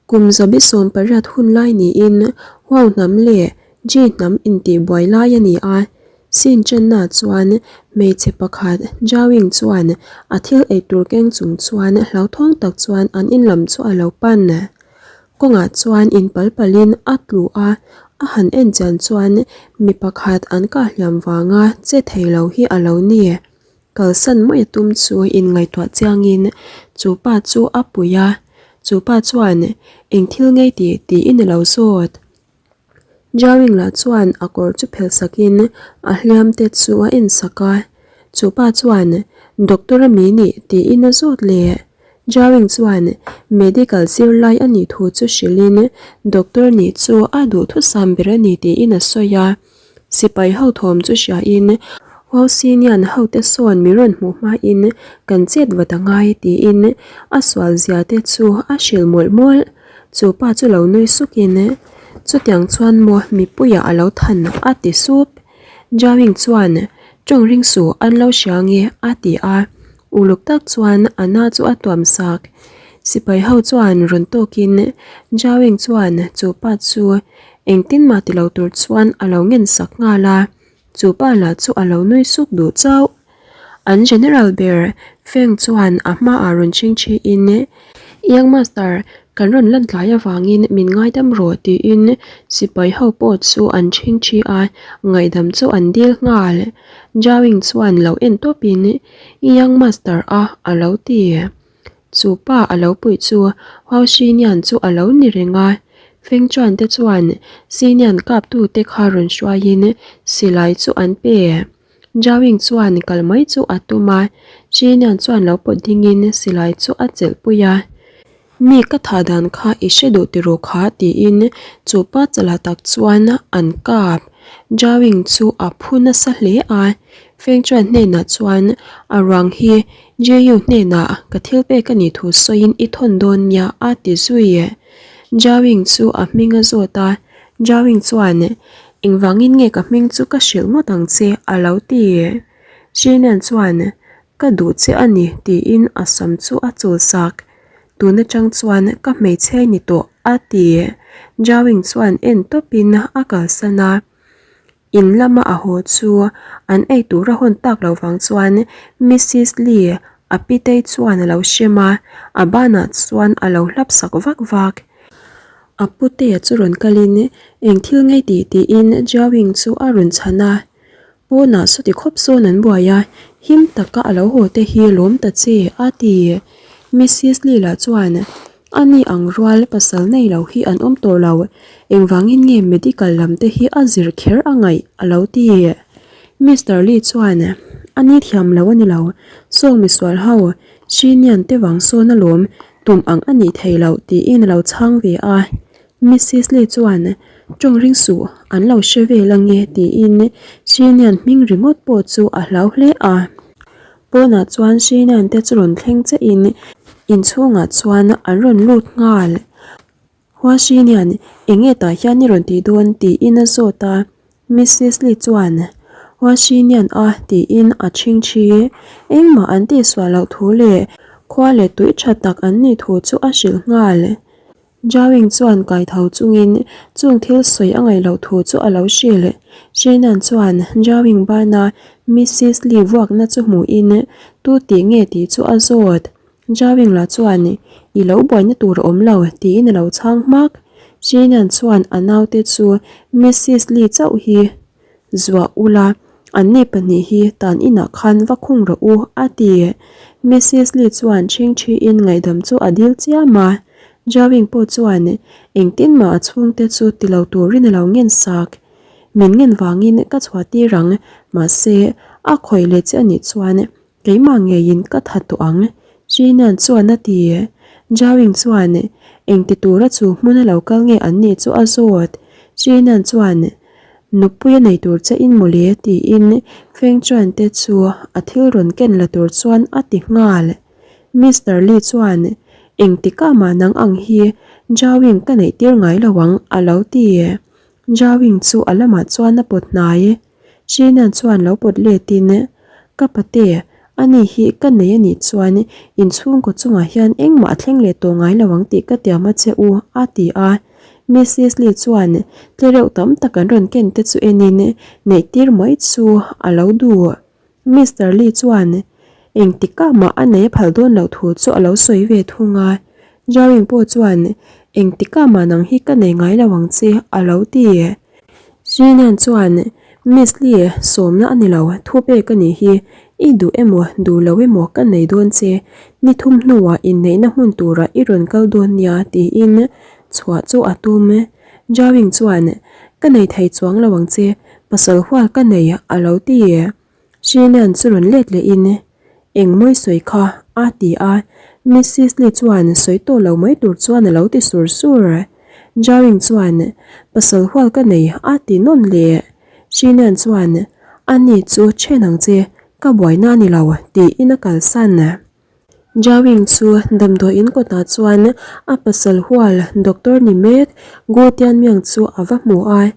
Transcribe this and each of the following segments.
Kum 180 hun lai niin Huau hnam leh Ji hnam intihbuai lai a ni a. Sin chenna chuan hmeichhe pakhat Jawing chuan a thil eitur keng chung chuan hlauthawng tak chuan an in lam chu a lo pan. Kawngah chuan inpal palin a tlu a, a han en chian chuan mi pakhat an kah hliam vanga che thei lo hi a lo ni. Kalsan mai a tum chu inngaihtuah chiangin chu pa chu a pui a, chu pa chuan eng thil ngei tih tiin a lo zawt. Jawing lah chuan a kawr chu phelh sakin a hliam te chu a en sak a, chu pa chuan Doctor a mi nih tiin a zawt leh. Jawing chuan medical zirlai a nih thu chu hrilhin doctor nih chu a duhthusam ber a ni tiin a sawi a. Sipai ho thawm chu hriain Huausinian hote sawn mi rawn hmuh hmain kan chet vat a ngai tiin a sual zia te chu a hrilh mawlh mawlh. Chu pa chu lo nui sukin chutiang chuan maw mipuiah a lo than a ti sup. Jawing chuan tawng ring suh an lo hria nge a ti a, uluk tak chuan a na chu a tuam sak. Sipai ho chuan rawn tawkin Jawing chuan chu pa chu Engtin mah ti lo tur chuan a lo ngen sak nghal a, chu pa lah chu a lo nui suk duh chauh. An General ber Feng chuan a hmaah rawn chhing thiin, Young Master, kan rawn lan tlai avangin min ngaidam rawh tiin sipai ho pawh chu an chhing thi a, ngaihdam chu an dil nghal. Zhao-ying chuan lo en tawpin, Young Master a a lo ti. Chu pa a lo puih chu Hau Shinian chu a lo ni reng a, Feng Chuan te chuan Shinian kap tu te kha rawn hruaiin silai chu an pe. Zhao Ying chuan kal mai chu a tum a, Shinian chuan lo pawt dingin silai chu a chelh pui a. Mi ka thah dan kha i hre duh tiraw kha tiin chu pa chalah tak chuan an kap. Zhao Ying chu a phu nasa hle a, Feng Chuan hnenah chuan a ruang hi JU hnenah ka thil pek a nih thu sawiin i thawn dawn nia a ti zui. Jawing chu a hming a zawt a, Jawing chuan engvangin nge ka hming chu ka hrilh ngawt ang che a lo ti. Shinian chuan ka duh che a ni tiin a sam chu a chul sak. Tun atang chuan ka hmeichhe ni tawh a ti. Jawing chuan en tawpin a kalsan a. In lama a haw chu an ei tur a hawn tak lo vang chuan Missis Lee a pitei chuan a lo hrem a, a banah chuan a lo hlap sak vak vak. A putea chu rawn kalin eng thil ngei tih tiin Jiaoying chu a rawn chhan a, Pawnah sawti khawp sawn an buai a, him taka a lo haw te hi lawm ta che a ti. Missis Lee lah chuan A ni ang rual pasal nei lo hi an awm tawh lo, engvangin nge medical lam te hi a zir kher a ngaih a lo ti. Mister Lee chuan, A ni thiam lo a ni lo, sawng misual ho, Shinian te vang sawn alawm, tum ang a nih thei loh tiin a lo chhang ve a. Missis Lee chuan, Tawng ring suh, an lo hre vel ange tiin Shinian hming ringawt pawh chu a hlau hle a. Pawnah chuan Shinian te chu rawn thleng che in inchhungah chuan an rawn lut nghal. Hua Shinian, enge tah hian i rawn tih dawn tiin a zawt a. Missis Lee chuan, Hua Shinian a tiin a chhing thi. Engmah an tihsual loh thu leh khua leh tui tha tak an nih thu chu a hrilh nghal. Jawing chuan kai tho chungin chung thil sawi a ngaih loh thu chu a lo hrilh. Sheenan chuan Jawing bana Missis Lee vuakna chu hmuhin tu tih nge tih chu a zawt. Jawing lah chuan I lo buaina tur a awm lo tiin a lo chhang hmak. Sheenan chuan a naute chu Missis Lee chauh hi Zuah ula, anni pahnih hi tan inah khan va khung rawh u, a ti. Missis Lee chuan chhingchhiin ngaihdam chu a dil chiam a. Jawing pawh chuan engtin mah a chhungte chu ti lo turin a lo ngen sak. Min ngen vangin ka chhuah tir ang, mahse, a khawih leh che a nih chuan keimah ngeiin ka that tawh ang, Jinan chuan a ti. Jawing chuan engti tura chu hmuna lo kal nge an nih chu a zawt. Jinan chuan Nupui a nei tur che in mawle tiin Feng Chuan te chu a thil rawn ken la tur chuan a ti nghal. Mister Li chuan engtikah mah nang ang hi Jawing ka neih tir ngai lo ang a lo ti. Jawing chu a lamah chuan a pawt hnai. Shinan chuan lo pawt letin ka pate. Ani hi ka nei a nih chuan in chhungkaw chungah hian engmah a thleng leh tawh ngai lo ang tih ka tiam a che u, a ti a. Missis Lee chuan tlereuh tam tak an rawn ken te chu enin neih tir mai chu a lo duh. Mister Lee chuan engtikah mah a nei a phal dawn loh thu chu a lo sawi ve thung a. Jaring pawh chuan engtikah mah nang hi ka nei ngai lo ang che a lo ti. Srinian chuan Miss Lee sawmna a ni lo, thu pek a nih hi, i duh emaw duh lo emaw ka nei dawn che, ni thum hnuah inneihna hmun turah i rawn kal dawn nia tiin chhuah chu a tum. Jaring chuan Ka nei thei chuang lo ang che, pasal hual ka nei a lo ti. Srinian chu rawn let lehin Eng mawi sawi kha? a ti a, Missis Lee chuan sawi tawh lo mai tur chuan a lo ti sur sur. Jaring chuan Pasal hual ka nei a ti nawn leh. Srinian chuan Ani chu then ang che, ka buaina a ni lo tiin a kalsan. Jawing chu damdawiin kawtah chuan a pasal hual doctor ni mek Gu Tianmiang chu a va hmu a,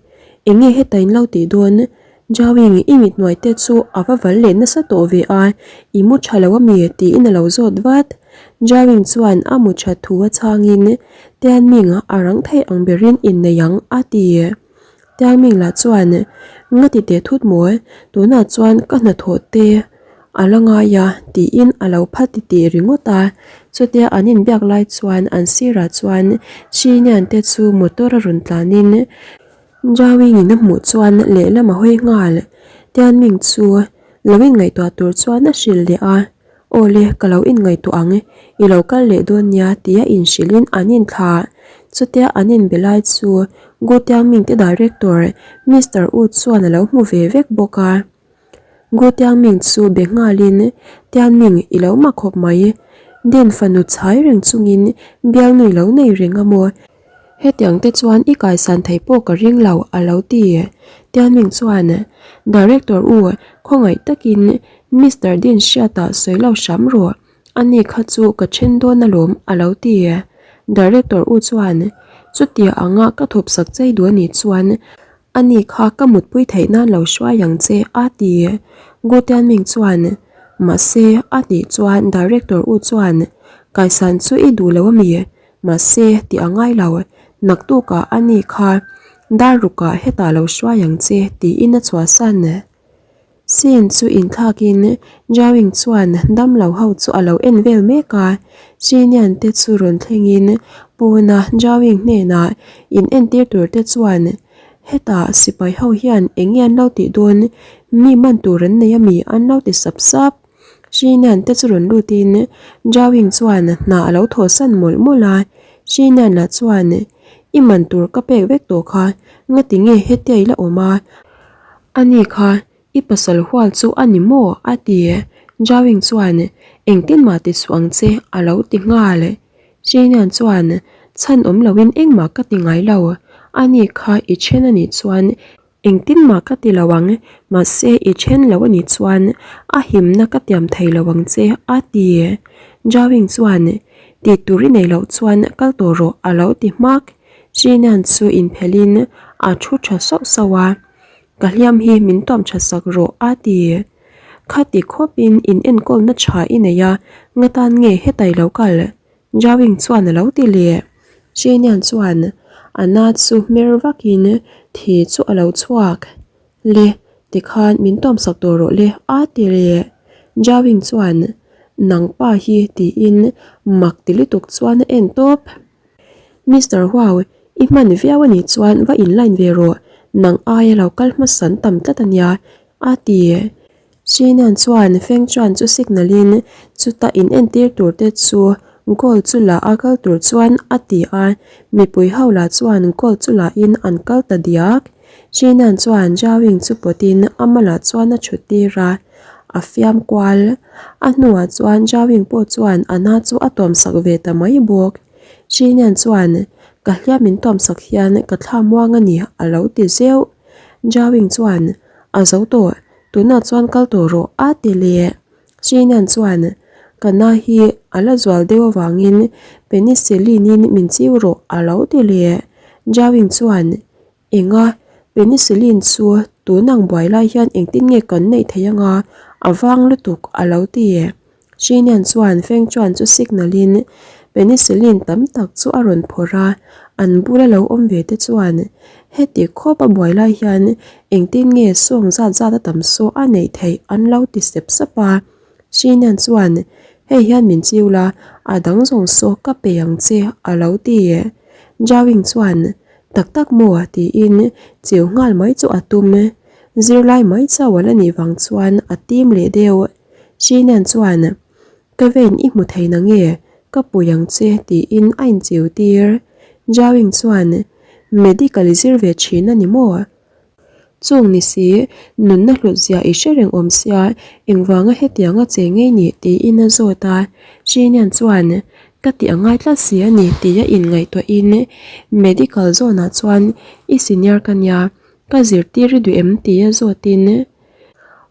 Enge heta in lo tih dawn? Jawing i mit hnuai te chu a va val leh nasa tawh ve a, i mu tha lo ami? tiin a lo zawt vat. Jawing chuan a mu that thu a chhangin Tianming a rang thei ang berin innei ang a ti. Tiangming lah chuan, Nga ti teh thut maw, tunah chuan ka hnathawh te a la ngai a, tiin a lo phat ti tih ringawt a. Chutia an inbiak lai chuan an sirah chuan Chinian te chu motor a rawn tlanin Jawingin a hmuh chuan lehlam a hawi nghal. Tianming chu lo inngaihtuah tur chuan a hrilh leh a. Aw le, ka lo inngaihtuah ang, i lo kal leh dawn nia tia inhrilhin an inthlah. Chutia an inbe lai chu Gu Tiangming te director Mister U chuan a lo hmu ve vek bawk a. Gu Tiangming chu be nghalin, Tianming, i lo mak khawp mai. Din fanu chhai reng chungin bialnu i lo nei reng a maw? Hetiang te chuan i kaisan thei pawh ka ring lo, a lo ti. Tianming chuan, Director U, khawngaih takin Mister Din hriatah sawi lo hram rawh, ani kha chu ka then dawn alawm, a lo ti. Director U chuan, Chutia anga ka thawpsak chei duh anih chuan ani kha ka mutpui theih nan lo hruai ang che, a ti. Gu Tianming chuan, Mahse, a tih chuan Director U chuan, Kaisan chu i duh lo ami? Mahse, tih a ngai lo, naktukah ani kha dar rukah hetah lo hruai ang che, tiin a chhuahsan. Scene chu inthlakin Jawing chuan damlo ho chu a lo en vel mek a, Chinian te chu rawn thlengin pawna Jawing hnenah in entir tur te chuan hetah sipai ho hian eng nge an lo tih dawn, mi man tur an nei ami an lo ti sap sap. Chinian te chu rawn lutin Jawing chuan hna a lo thawhsan mawlh mawlh a, Chinian lah chuan i man tur ka pek vek tawh kha, ngati nge hetia i la awm a? Ani kha i pasal hual chu a ni maw? a ti. Jawing chuan, Engtin mah ti suh ang che, a lo ti nghal. Chinian chuan, Chhan awm loin engmah ka ti ngai lo. Ani kha i then a nih chuan engtin mah ka ti lo ang, mahse i then lo a nih chuan a himna ka tiam thei lo ang che, a ti. Jawing chuan, Tih tur i nei loh chuan kal tawh rawh, a lo ti hmak. Chinian chu inphelhin a thu tha sauh sauh a, Ka hliam hi min tuam tha sak rawh a ti. Khati khawpin in enkawlna tha i nei a, nga tan nge hetai lo kal? Jawing chuan a lo ti leh. Chinian chuan a na chu hmer vakin thi chu a lo chhuak. Le, tikhan min tuam sak tawh rawh le a ti leh. Jawing chuan nang pa hi tiin mak ti lutuk chuan a en tawp. Mister Huau, i hman viau a nih chuan va in line ve rawh, nang aia lo kal hmasan tam tlat a nia, a ti. Shinan chuan Feng Chuan chu signal in chuta in entir tur te chu goal chu la a kal tur chuan a ti a, mipui ho lah chuan goal chu la in an kal ta diak. Shinan chuan Zhao Ying chu pawt in a malah chuan a thut tir a, a fiam kual. A hnuah chuan Zhao Ying pawh chuan a na chu a tuam sak ve ta mai bawk. Chinian chuan, Ka hliam min tuam sak hian ka thla muang a ni, a lo ti zeuh. Jawing chuan, A zo tawh, tunah chuan kal tawh rawh, a ti leh. Chinian chuan, Ka na hi a la zual deuh avangin penicillin-in min chiu rawh, a lo ti leh. Jawing chuan, Enga, penicillin chu tun ang buai lai hian engtin nge kan neih theih anga? A vang lutuk, a lo ti. Chinian chuan Feng Chuan chu signal in penicillin tam tak chu a rawn phawrh a, an bula lo awm ve te chuan heti khawp a buai lai hian engtin nge sawng zat zat a tam saw a neih theih an lo ti sep sap a. Chinian chuan hei hian min chiu la, a dang zawng saw ka pe ang che a lo ti. Jawing chuan tak tak maw tiin chiu nghal mai chu a tum. Zirlai mai chauh a la nih vang chuan a tim leh deuh. Chinian chuan, Ka vein i hmu thei na nge? Ka pui ang che, tiin a inchiu tir. Jiaoying chuan, Medical i zir ve thin a ni maw? Chung ni si, nunna hlut zia i hre reng awm sia, engvanga hetianga che ngei ni? tiin a zawt a. Chinian chuan, Ka tih a ngai tlat si a ni, tia inngaihtuahin medical zawnah chuan i senior ka nia, ka zirtir i duh em? tia zawtin,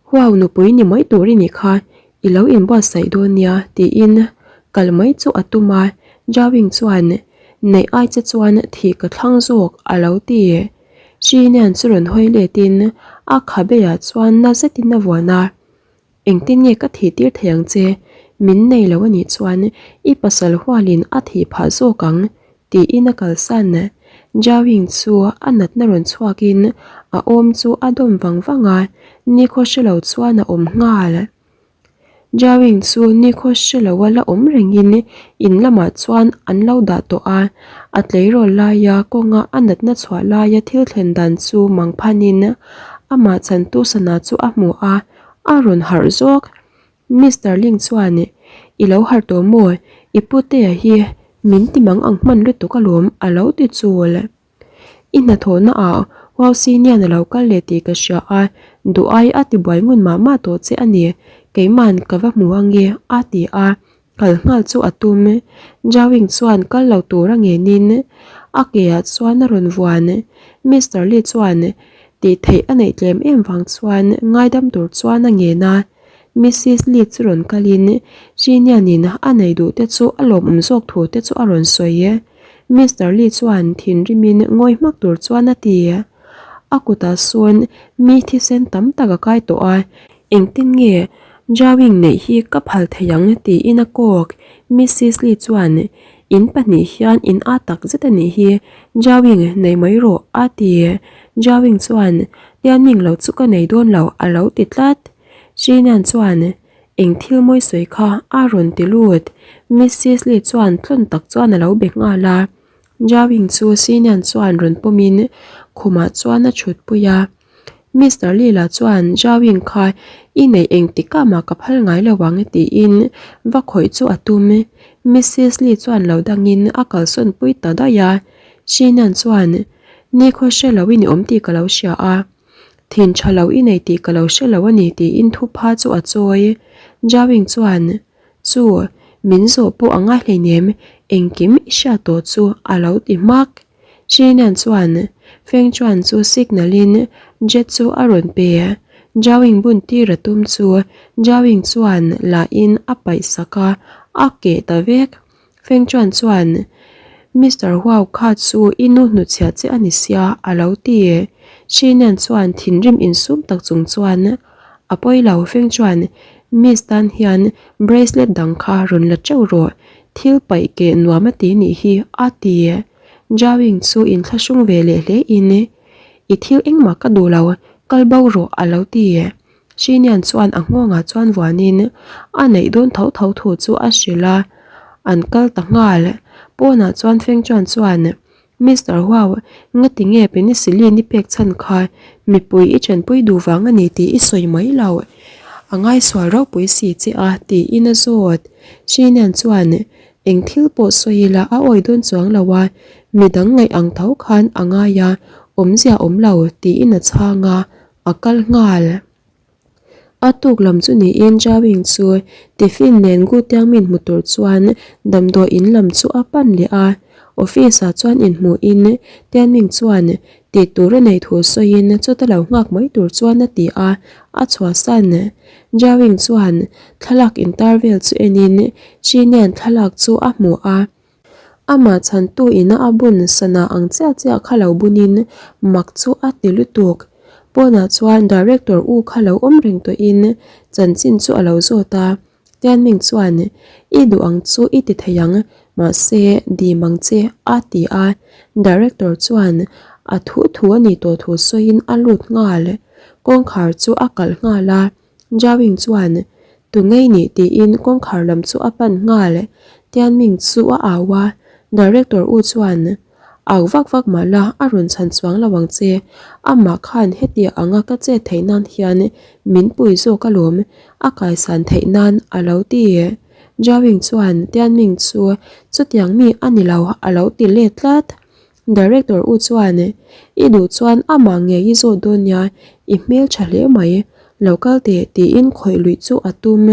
Huau nupui ni mai tur i nih kha, i lo inbuatsaih dawn nia tiin kal mai chu a tum a, Jawing chuan neih ai che chuan thih ka thlang zawk a lo ti. Shinian chu rawn hawi letin a khabeah chuan na zetin a vuan a, Engtin nge ka thih tir thei ang che, min nei lo anih chuan i pasal hualin a thih phah zawk ang Tiin a kalsan. Jiaoying chu a natna rawn chhuakin a awm chu a dawm vang vang a, nikhaw hre lo chuan a awm nghal. Jiaoying chu nikhaw hre loa la awm rengin in lamah chuan an lo dah tawh a, a tleirawl laia kawnga a natna chhuah laia thil thlen dan chu mangphanin amah chhantu sana chu a hmu a, a rawn harh zawk. Mister Ling chuan, I lo harh tawh maw? I putea hi min ti mang ang hman lutuk alawm a lo ti chul. I hnathawhna ah Huau Sinian a lo kal leh tih ka hria a, duh ai a ti buai ngun mah mah tawh che a ni, keiman ka va hmu ange a ti a, kal nghal chu a tum. Jawing chuan kal lo tur a ngenin a ke ah chuan a rawn vuan. Mister Lee chuan tih theih a neih tlem em vang chuan ngaidam tur chuan a ngen a. Missis Lee chu rawn kalin Chinianin a nei duh te chu a lawmawm zawk thu te chu a rawn sawi e. Mister Lee chuan thinrimin ngawi hmak tur chuan a ti. A kutah sawn mi thisen tam tak a kai tawh a, engtin nge Jawing neih hi ka phal thei ang tiin a kawk. Missis Lee chuan in pahnih hian in a tak zet a nih hi, Jawing nei mai rawh a ti. Jawing chuan Tianming lo chu ka nei dawn lo a lo ti tlat. Chinian chuan eng thil mawi sawi kha a rawn ti lut. Missis Lee chuan tlawn tak chuan a lo be nghal a. Jawing chu Chinian chuan rawn pawmin khumah chuan a thut pui a. Mister Lee lah chuan Jawing kha i neih engtik ah mah ka phal ngai lo ang tiin va khawih chu a tum. Missis Lee chuan lo dangin a kalsawn pui ta daih a. Chinian chuan Nikhaw hre lo in i awm tih ka lo hria a. Thin tha lo i nei tih ka lo hre lo a ni tiin thupha chu a chawi. Jawing chuan, Chu, min zawh pawh a ngai hleinem, engkim i hriat tawh chu a lo ti hmak. Chinian chuan Feng Chuan chu signal in jet chu a rawn pe. Jawing bun tir a tum chu Jawing chuan la in a paih sak a, a keh ta vek. Feng Chuan chuan, Mister Huau kha chu i nu hnuchhiah che a ni sia, a lo ti. Shi Nian chuan thinrim insum tak chung chuan, A pawi lo, Feng Chuan, Miss tan hian bracelet dang kha rawn la teuh rawh, thil paih keh nuam a ti nih hi, a ti. Jiaoying chu inthlahrung ve leh hle in, I thil engmah ka duh lo, kal bo rawh, a lo ti. Chinian chuan a nghawngah chuan vuanin a neih dawn tho tho thu chu a hrilh a, an kal ta nghal. Pawnah chuan Feng Chuan chuan, Mister Huau, ngati nge penicillin i pek chhan kha mipui i chenpui duh vang a ni tih i sawi mai lo. A ngaisual ropui si che a, tiin a zawt. Chinian chuan, Eng thil pawh sawi ila a awi dawn chuang lo a, midang ngaih ang tho khan a ngai a, awmzia awm lo, tiin a chhang a. A kal nghal. A tuk lam chu niin Jawing chu tiffin nen Gu Tiangmin hmu tur chuan damdawi in lam chu a pan leh a. Office ah chuan inhmuhin Tianming chuan tih tur a neih thu sawiin chawta lo nghak mai tur chuan a ti a, a chhuahsan. Jawing chuan thlalak intar vel chu enin Chinian thlalak chu a hmu a. Amah chhantu ina a bun sana ang chiah chiah kha lo bunin mak chu a ti lutuk. Pawnah chuan Director U kha lo awm reng tawhin chanchin chu a lo zawt a, Tianming chuan, I duh ang chu i ti thei ang, mahse dim ang che a ti a. Director chuan a thu thu a nih tawh thu sawiin a lut nghal. Kawngkhar chu a kalh nghal a, Jawing chuan, Tu ngei nih tiin kawngkhar lam chu a pan nghal. Tianming chu a au a, Director U chuan, Au vak vak mah la a rawn chhan chuang lo ang che. Amah khan hetiang anga ka chet theih nan hian min pui zawk alawm, a kaisan theih nan a lo ti. Jawing chuan Tianming chu chutiang mi a ni lo a lo ti let tlat. Director u chuan I duh chuan amah ngei i zawt dawn nia, i hmel tha hle mai, lo kal teh tiin khawih luih chu a tum.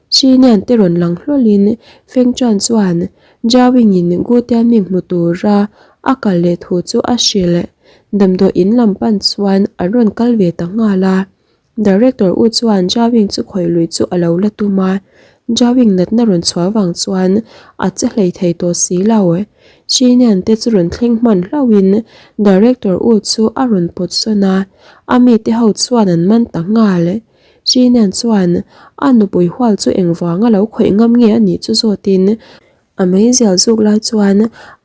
Chinian te rawn lang hlawlin Feng Chuan chuan Jiawing-in Gu Tianming hmu tura a kal leh thu chu a hrilh. Damdawi in lam pan chuan an rawn kal ve ta nghal a. Director u chuan Jiawing chu khawih lui chu a lo la tum a, Jiawing natna rawn chhuah vang chuan a che hlei thei tawh si lo. Chinian te chu rawn thleng hman hlauhin Director u chu a rawn pawt sawn a, a mite ho chuan an man ta nghal. Chinian chuan a nupui hual chu engvanga lo khawih ngam nge a nih chu zawtin a meizial zuk lai chuan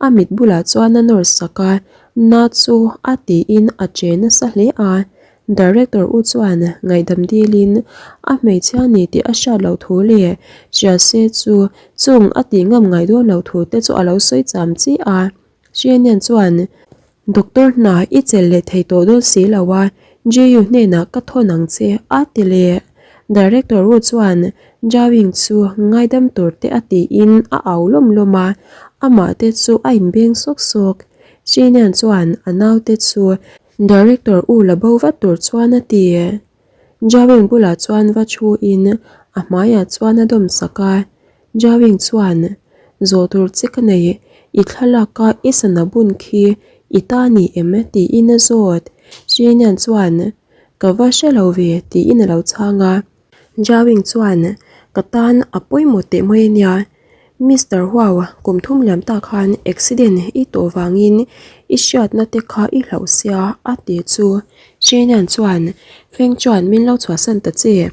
a mit bulah chuan a nawr sak a, na chu a tiin a che nasa hle a. Director u chuan ngaihdam dilin a hmeichhia ni tih a hriat loh thu leh hria se chu chung a tih ngam ngai dawn loh thu te chu a lo sawi cham chi a. Chinian chuan Doctor hna i chelh leh thei tawh dawn si lo a, GU hnenah ka thawn ang che a ti leh. Director u chuan Jawing chu ngaidam tur te a tiin a au lawm lawm a, amah te chu a inbeng sawk sawk. Chinian chuan a naute chu Director u la bo vat tur chuan a ti. Jawing bulah chuan va thu in a hmaiah chuan a dawm sak a, Jawing chuan, Zawh tur che ka nei, i thlalak a i sana bun khi i ta ni em? tiin a zawt. Chinian chuan, Ka va hre lo ve tiin a lo chhang a. Jawing chuan, Ka tan a pawimawh teh mai a nia. Mister Huau, kum thum liam ta khan accident i tawh vangin i hriatna te kha i hlauh sia a ti chu. Chinian chuan, Feng chuan min lo chhuahsan ta che.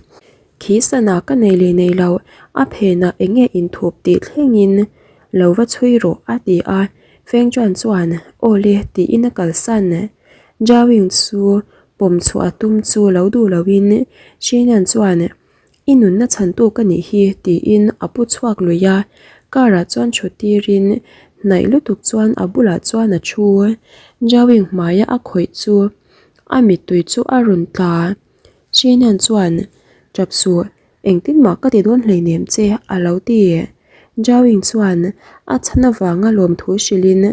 Khi sana ka nei leh nei lo, a phenah eng nge inthup tih thlengin lo va chhui rawh a ti a, Feng Chuan chuan aw le tiin a kalsan. Jiaoying chu pawm chhuah a tum chu lo duh loin Shinian chuan I nunna chhantu ka nih hi tiin a pu chhuak lui a, car ah chuan thut tirin hnaih lutuk chuan a bulah chuan a thu. Jiaoying hmaia a khawih chu a mittui chu a rawn tla. Chinian chuan, Tap suh, engtin mah ka ti dawn hleinem che, a lo ti. Jawing chuan a chhan avanga lawmthu hrilhin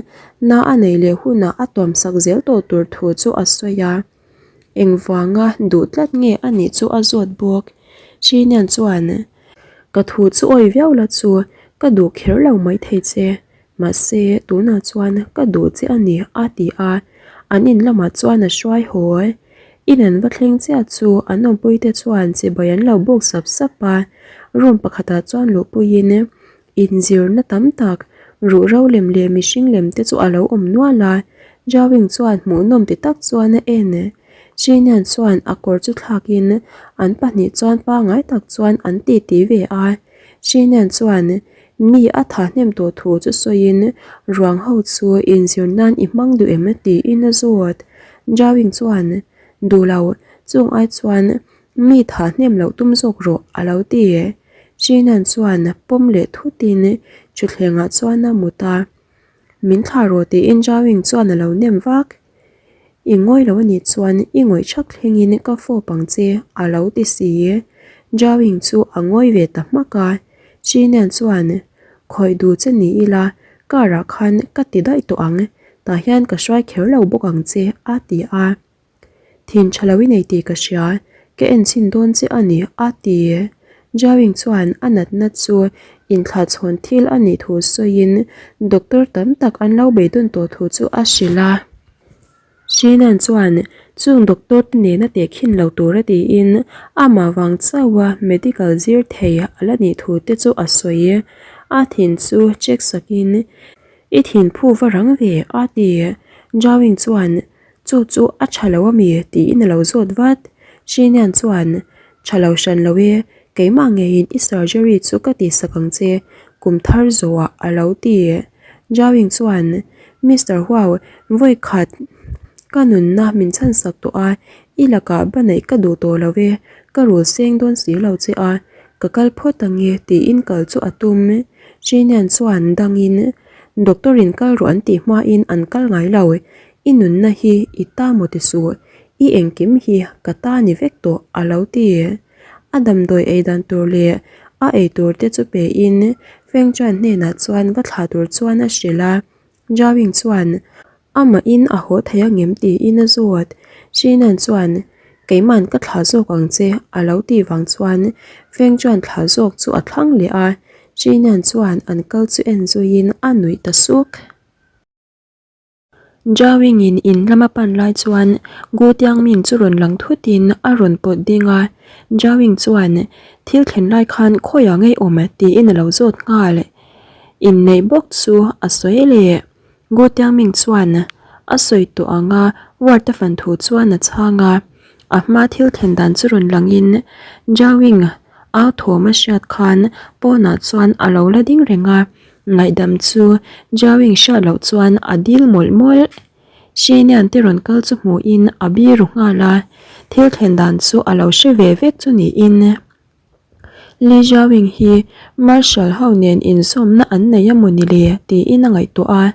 na a nei leh hunah a tuamsak zel tawh tur thu chu a sawi a. Engvanga duh tlat nge a nih chu a zawt bawk. Chinian chuan, Ka thu chu awi viau la chu, ka duh kher lo maithei che. Mahse, tunah chuan ka duh che a ni, a ti a. An in lamah chuan a hruai haw. In an va thleng chiah chu an awmpuite chuan chibai an lo bawk sap sap a. Room pakhatah chuan luhpuiin inzirna tam tak, ruhro lem leh mihring lem te chu a lo awm nual a. Jawing chuan hmuhnawm ti tak chuan a en. Chinian chuan a kawr chu thlakin an pahnih chuan pangngai tak chuan an titi ve a. Chinian chuan Mi a tha hnem tawh thu chu sawiin ruang ho chu inzir nan i hmang duh em tiin a zawt. Jawing chuan, Duh lo, chung ai chuan mi tha hnem loh tum zawk rawh a lo ti. Chinan chuan pawm leh thutin thutthlengah chuan a mut a. Min thlah rawh tiin Jawing chuan a lo nem vak. I ngawi lo anih chuan i ngawih thak thlengin ka fawp ang che a lo ti si. Jawing chu a ngawi ve ta hmak a. Chinian chuan, Khawih duh che ni ila, car ah khan ka ti daih tawh ang, tah hian ka hruai kher lo bawk ang che a ti a. Thin tha lo i nei tih ka hria, ka en chhin dawn che a ni a ti. Jawing chuan a natna chu inthlahchhawn thil a nih thu sawiin doctor tam tak an lo beidawn tawh thu chu a hrilh a. Shinan chuan chung doctor te nena tehkhin lo tura tiin amah vang chauha medical zir thei a la nih thu te chu a sawi. A thin chu check sakin, I thin phu va rang ve a ti. Jawing chuan. Chu chu a tha lo ami? tiin a lo zawt vat. Shinian chuan, Tha lo hran lo e, keimah ngeiin i surgery chu ka tihsak ang che, kum thar zawhah a lo ti. Jawing chuan, Mister Huau, vawi khat ka nunna min chhansak tawh a, i lakah ba neih ka duh tawh lo e, ka rul seng dawn si lo che a, ka kal phawt ang e tiin kal chu a tum. Shinian chuan dangin, Doctor in kal rawh an tih hmain an kal ngai lo, i nunna hi i ta maw ti suh, i engkim hi ka ta ni vek tawh a lo ti. A damdawi ei dan tur leh a ei tur te chu pe in Feng Chuan hnenah chuan va thlah tur chuan a hrilh a, Zhao Ying chuan amahin a haw thei angem tiin a zawt. Shinan chuan Keiman ka thlah zawk ang che a lo tih vang chuan Feng Chuan thlah zawk chu a thlang leh a, Shinan chuan an kal chu en zuiin a nuih ta suk. Zhao-Ying-in in lama pan lai chuan Gu Tiangming chu rawn lang thutin a rawn pawt ding a, Zhao-Ying chuan thil thlen lai khan khawiah ngei awm tiin a lo zawt nghal. Inneih bawk chu a sawi leh. Gu Tiangming chuan a sawi tawh ang a ward a fan thu chuan a chhang a, a hma thil thlen dan chu rawn langin Zhao-Ying au thawm a hriat khan pawnah chuan a lo la ding reng a. Ngaihdam chu Jiaoying hriat loh chuan a dil mawlh mawlh. Shenian te rawn kal chu hmuhin a biru nghal a, thil thlen dan chu a lo hre ve vek chu niin. Li Jiaoying hi Marshal ho nen inzawmna an nei a maw ni le tiin a ngaihtuah a.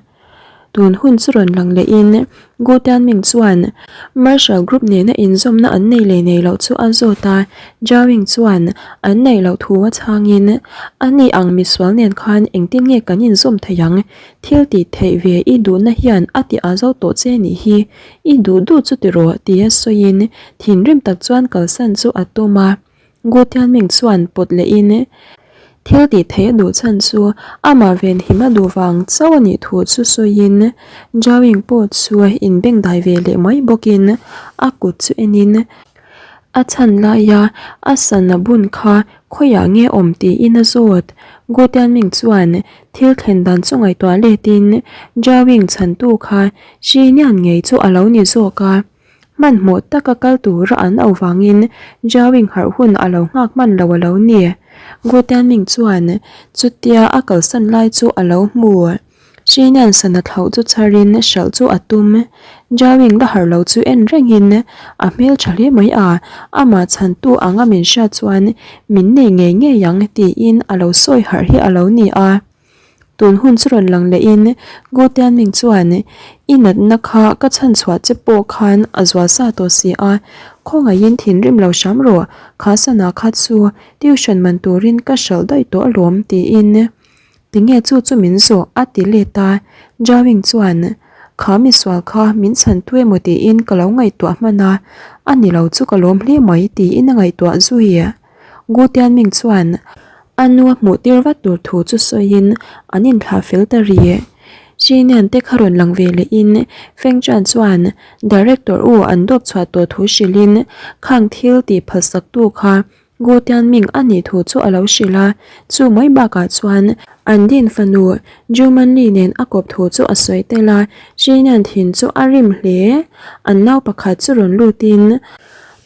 Tun hun chu rawn lang lehin Gu Tianming chuan Marshall Group nena inzawmna an nei leh nei loh chu a zawt a, Jiaoying chuan an neih loh thu a chhangin, A ni ang misual nen khan engtin nge kan inzawm thei ang? Thil tih theih ve i duhna hian a ti a zo tawh che nih hi, i duh duh chu tiraw tia sawiin thinrim tak chuan kalsan chu a tum a. Gu Tianming chuan pawt lehin, Thil tih theih a duh chhan chu amah venhim a duh vang chauh a nih thu chu sawiin, Zhaoying pawh chu inbengdai ve leh mai bawkin a kut chu enin, a chhan laia a sana bun kha khawiah nge awm tiin a zawt. Gu Tianming chuan thil thlen dan chu ngaihtuah letin, Zhaoying chhantu kha Shi Nian ngei chu a lo ni zawk a. Hmanhmawh taka kal tura an auh vangin Jiaoying harh hun a lo nghak hman lo a lo ni. Gu Tianming chuan chutia a kalsan lai chu a lo hmu. Shinian sana thlauh chu chharin hralh chu a tum. Jiaoying la harh lo chu en rengin a hmel tha hle mai a, amah chhantu anga min hriat chuan min nei ngei ngei ang tiin a lo sawi harh hi a lo ni a. Tun hun chu rawn lang lehin Gu Tianming chuan, I natna kha ka chhanchhuah che pawh khan a zual sa tawh si a, khawngaihin thinrim lo hram rawh, kha sana kha chu tuition man turin ka hralh daih tawh alawm tiin tinge chu chu min zawh a ti let a, Jiaoying chuan, Kha misual kha min chhan tu emaw tiin ka lo ngaihtuah hman a, a ni lo chu ka lawm hle mai tiin a ngaihtuah zui. Gu Tianming chuan a nu a hmuh tir vat tur thu chu sawiin an inthlah fel ta ri. Shinian te kha rawn lang ve lehin Feng Chuan chuan Director u an dawp chhuah tawh thu hrilhin khang thil tih phalsak tu kha Gu Tianming a nih thu chu a lo hrilh a, chu mai bakah chuan an din fanu Ju Manli nen a kawp thu chu a sawi tel a, Shinian thin chu a rim hle. An nau pakhat chu rawn lutin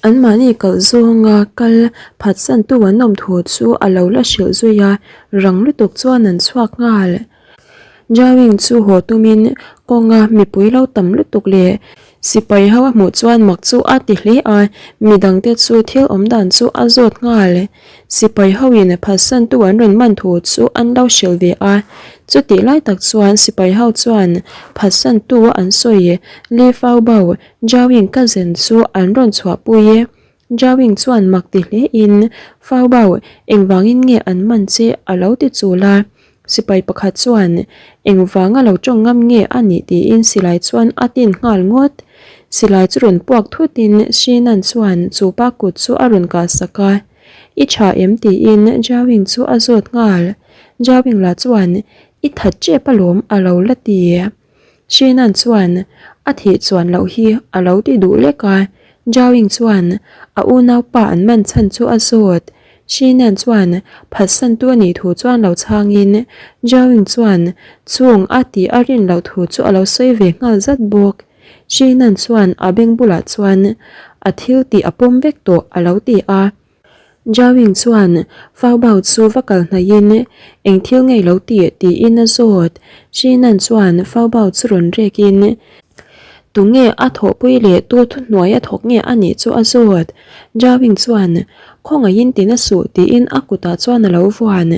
Anmahni kalh zawnga kal phatsantu an awm thu chu a lo la hrilh zui a, rang lutuk chuan an chhuak nghal. Jiaoying chu haw tumin kawnga mipui lo tam lutuk leh sipai ho a hmuh chuan mak chu a ti hle a, midangte chu thil awm dan chu a zawt nghal. Sipai hoin phatsantu an rawn man thu chu an lo hrilh ve a, chutih lai tak chuan sipai ho chuan phatsantu a an sawi Li Faobao Jiaoying ka zen chu an rawn chhuahpui e. Jiaoying chuan mak ti hle in, Fao Bao, engvangin nge an man che a lo ti chul a. Sipai pakhat chuan, Engvanga lo tawng ngam nge a nih tiin silai chuan a tin nghal ngawt. Silai chu rawn puak thut in Shinan chuan chu pa kut chu a rawn kah sak a. I tha em tiin Jiaoying chu a zawt nghal. Jiaoying lah chuan, I that tep alawm a lo la ti. Sheenan chuan a thih chuan loh hi a lo ti duh lek a, Jiaoying chuan a unaupa an man chhan chu a zawt. Sheenan chuan phatsantu a nih thu chuan lo chhangin Jiaoying chuan chung a tih a rin loh thu chu a lo sawi ve nghal zat bawk. Shinan chuan a beng bulah chuan a thil tih a pawm vek tawh a lo ti a. Jawing chuan Fau Bao chu va kal hnaihin eng thil ngei lo tih tiin a zawt. Shinan chuan Fau Bao chu rawn rekin tunge a thawhpui leh tu thuhnuai a thawk nge a nih chu a zawt. Jawing chuan khawngaihin ti na suh tiin a kutah chuan a lo vuan.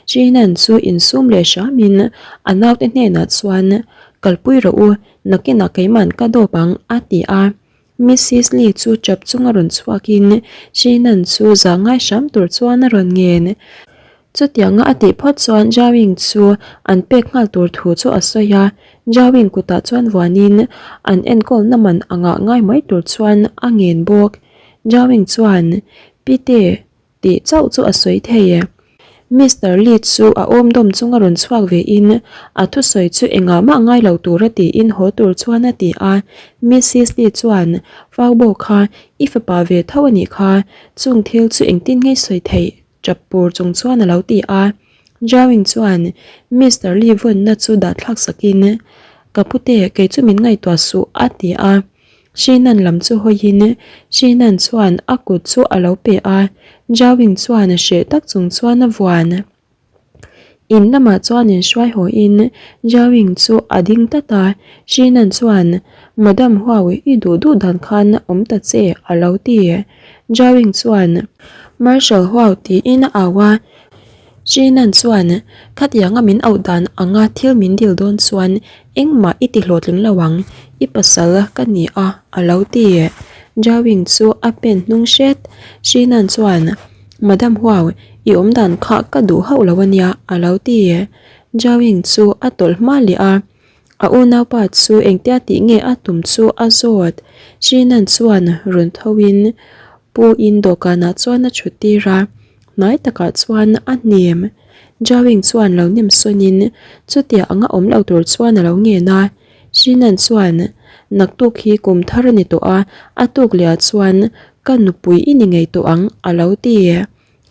Shinan chu insum leh hramin a naute hnenah chuan kalpui rawh u, nakinah keiman ka dawp ang a ti a. Missis Lee chu chap chunga rawn chhuakin Shinan chu zah ngai hram tur chuan a rawn ngen. Chutianga a tih phawt chuan Jawing chu an pek nghal tur thu chu a sawi a, Jawing kutah chuan vuanin an enkawlna man angah ngai mai tur chuan a ngen bawk. Jawing chuan, Pite, Tih chauh chu a sawi thei e. Mister Lee chu a awm dawm chunga rawn chhuak ve in a thusawi chu engah mah ngai lo tura tiin haw tur chuan a ti a. Missis Lee chuan, Faubo kha i fapa ve tho a nih kha, chung thil chu engtin nge sawi theih? Tap pur chung chuan a lo ti a. Jawing chuan Mister Lee vawnna chu dah thlak sakin, Ka pute, kei chu min ngaihtuah suh a ti a. Shinan lam chu hawiin Shinan chuan a kut chu a lo pe a, Jawing chuan hreh tak chung chuan a vuan. In lamah chuan inhruai hawiin Jawing chu a ding tlat a, Shinan chuan, Madam Huau, i duh duh dan khan awm ta che, a lo ti. Jawing chuan, Marshal Huau tiin a au a, Shinan chuan, Khatianga min auh dan anga thil min dil dawn chuan Engmah i ti hlawhtling lo ang, i pasal ka ni a, a lo ti. Jawing chu a pen hnung hret. Shinan chuan, Madam Huau, i awm dan kha ka duh hauh lo a nia, a lo ti. Jawing chu a tawlh hma leh a, a unaupa chu engtia tih nge a tum chu a zawt. Shinan chuan rawn tho in Pu in dawhkanah chuan a thut tir a. Hnai takah chuan a hnem. Jawing chuan lo nem sawnin chutia anga awm lo tur chuan a lo ngen a. Shinan chuan, Naktuk hi kum thar a ni tawh a, a tuk leh ah chuan ka nupui i ni ngei tawh ang a lo ti.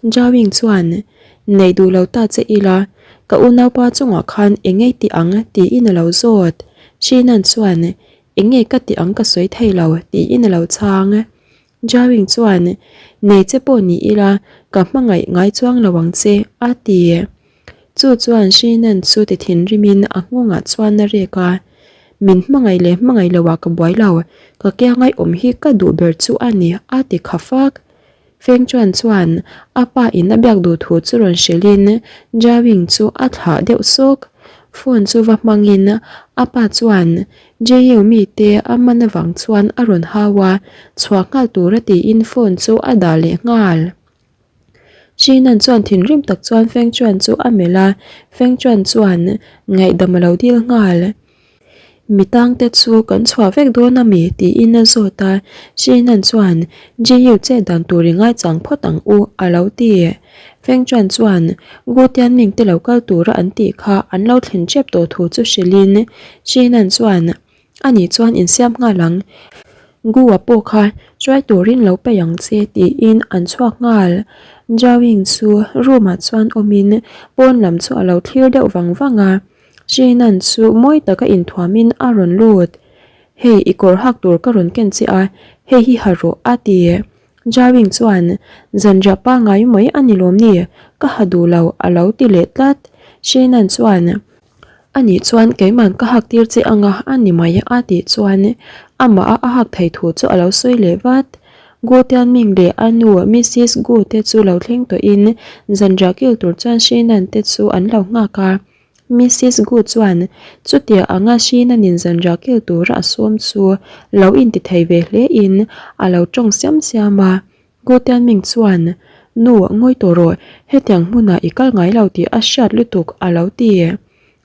Jawing chuan, Neih duh lo ta che ila, ka unaupa chungah khan eng ngei ti ang tiin a lo zawt. Shinan chuan, Eng nge ka ti ang ka sawi thei lo tiin a lo chhang. Jawing chuan, Nei che pawh ni ila, ka hmangaih ngai chuang lo ang che, a ti. Chu chuan Shinan chu ti thinrimin a nghawngah chuan a rek a, Min hmangaih leh hmangaih loah ka buai lo, ka kiangai awm hi ka duh ber chu a ni, a ti kha fak. Feng Chuan chuan a pa in a biak duh thu chu rawn hrilhin Jawing chu a thlah deuh sawk. Phone chu va hmangin a pa chuan Jeyu mite a man avang chuan a rawn hau a, chhuah nghal tura tiin phone chu a dah leh nghal. Shinan chuan thinrim tak chuan Feng Chuan chu a melh a, Feng Chuan chuan ngaihdam a lo dil nghal. Mi tangte chu kan chhuah vek dawn a mi? tiin a zawt a, Shinan chuan Jiyu chet dan tur i ngaichang phawt ang u a lo ti. Feng Chuan chuan Gu Tianming te lo kal tura an tih kha an lo thlen tep tawh thu chu hrilhin Shinan chuan Ani chuan insiam nghal ang. Gu-a pawh kha hruai turin lo peih ang che tiin an chhuak nghal. Jawing chu room-ah chuan awmin pawn lam chu a lo thlir deuh vang vang a. Shinan chu mawi taka inthuamin a rawn lut. Hei i kawr hak tur ka rawn ken che a, hei hi ha rawh a ti. Jawing chuan zanriah pangngai mai a ni lawm ni, ka ha duh lo a lo ti leh tlat. Shinan chuan. Anih chuan keiman ka hak tir che anga a ni mai a tih chuan amah a a hak thei thu chu a lo sawi leh vat. Gu Tianming leh a nu Missis Gu te chu lo thleng tawhin zanriah kil tur chuan Shinan te chu an lo nghak a. Missis Gu chuan chutia anga Shinanin zanriah kil tura a sawm chu lo inti thei ve hle in a lo tawng siam siam a. Gu Tianming chuan, Nu, ngawi tawh rawh, hetiang hmunah i kal ngai lo tih a hriat lutuk a lo ti.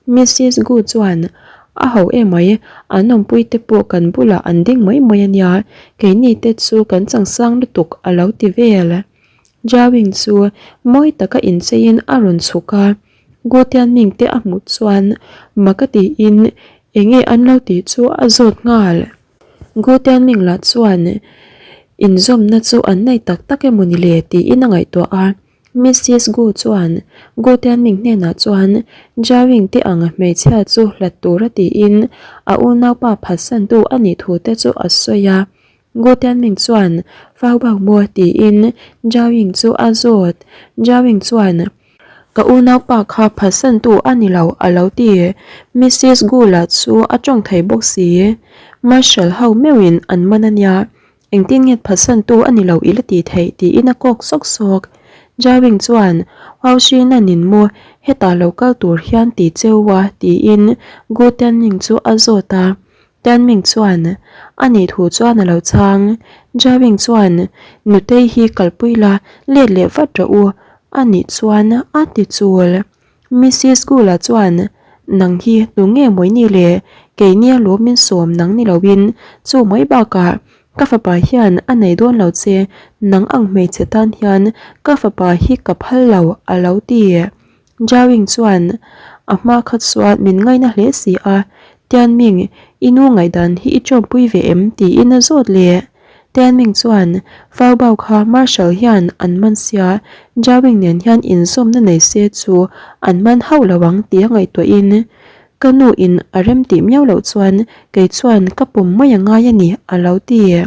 Missis Gu chuan, A ho emai, an awmpui te pawh kan bulah an ding mai mai a nia, keini te chu kan changsang lutuk a lo ti vel. Jiawing chu mawi taka incheiin a rawn chhuk a, Gu Tianming te a hmuh chuan mak a tiin enge an lo tih chu a zawt nghal. Gu Tianming lah chuan inzawmna chu an nei tak tak emaw ni le tiin a ngaihtuah a. Missis Gu chuan Gu Tianming hnenah chuan Jiawing te ang hmeichhia chu hlat tura tiin a unaupa phatsantu a nih thu te chu a sawi a. Gu Tianming chuan Fau Bao maw tiin Jiawing chu a zawt. Jiawing chuan Ka unaupa kha phatsantu a ni lo a lo ti. Missis Gu lah chu a tawng thei bawk si. Marshal ho meuhin an man a nia. Engtin nge phatsantu a ni lo i la tih theih tiin a kawk sawk sawk. Jiawing chuan Huau Shi Nan-in maw hetah lo kal tur hian ti cheu a tiin Gu Tianming chu a zawt a. Tianming chuan a nih thu chuan a lo chhang. Jiawing chuan Nutei hi kalpui la let leh vat rawh u a nih chuan a ti chul. Missis Gula chuan, Nang hi tu nge mawi ni le? Keini a lawm min sawm nang ni loin chu mai bakah ka fapa hian a nei dawn lo che, nang ang hmeichhe tan hian ka fapa hi ka phal lo a lo ti. Jiawing chuan, A hma kha chuan min ngaina hle si a, Tianming, i nu ngaihdan hi i tawmpui ve em? tiin a zawt leh. Tianming chuan Fau Bao kha Marshal hian an man sia, Jiawing nen hian inzawmna nei se chu an man hauh lo ang tia ngaihtuahin, Ka nu in a rem tih miau loh chuan kei chuan ka pawm mai a ngai a ni a lo ti.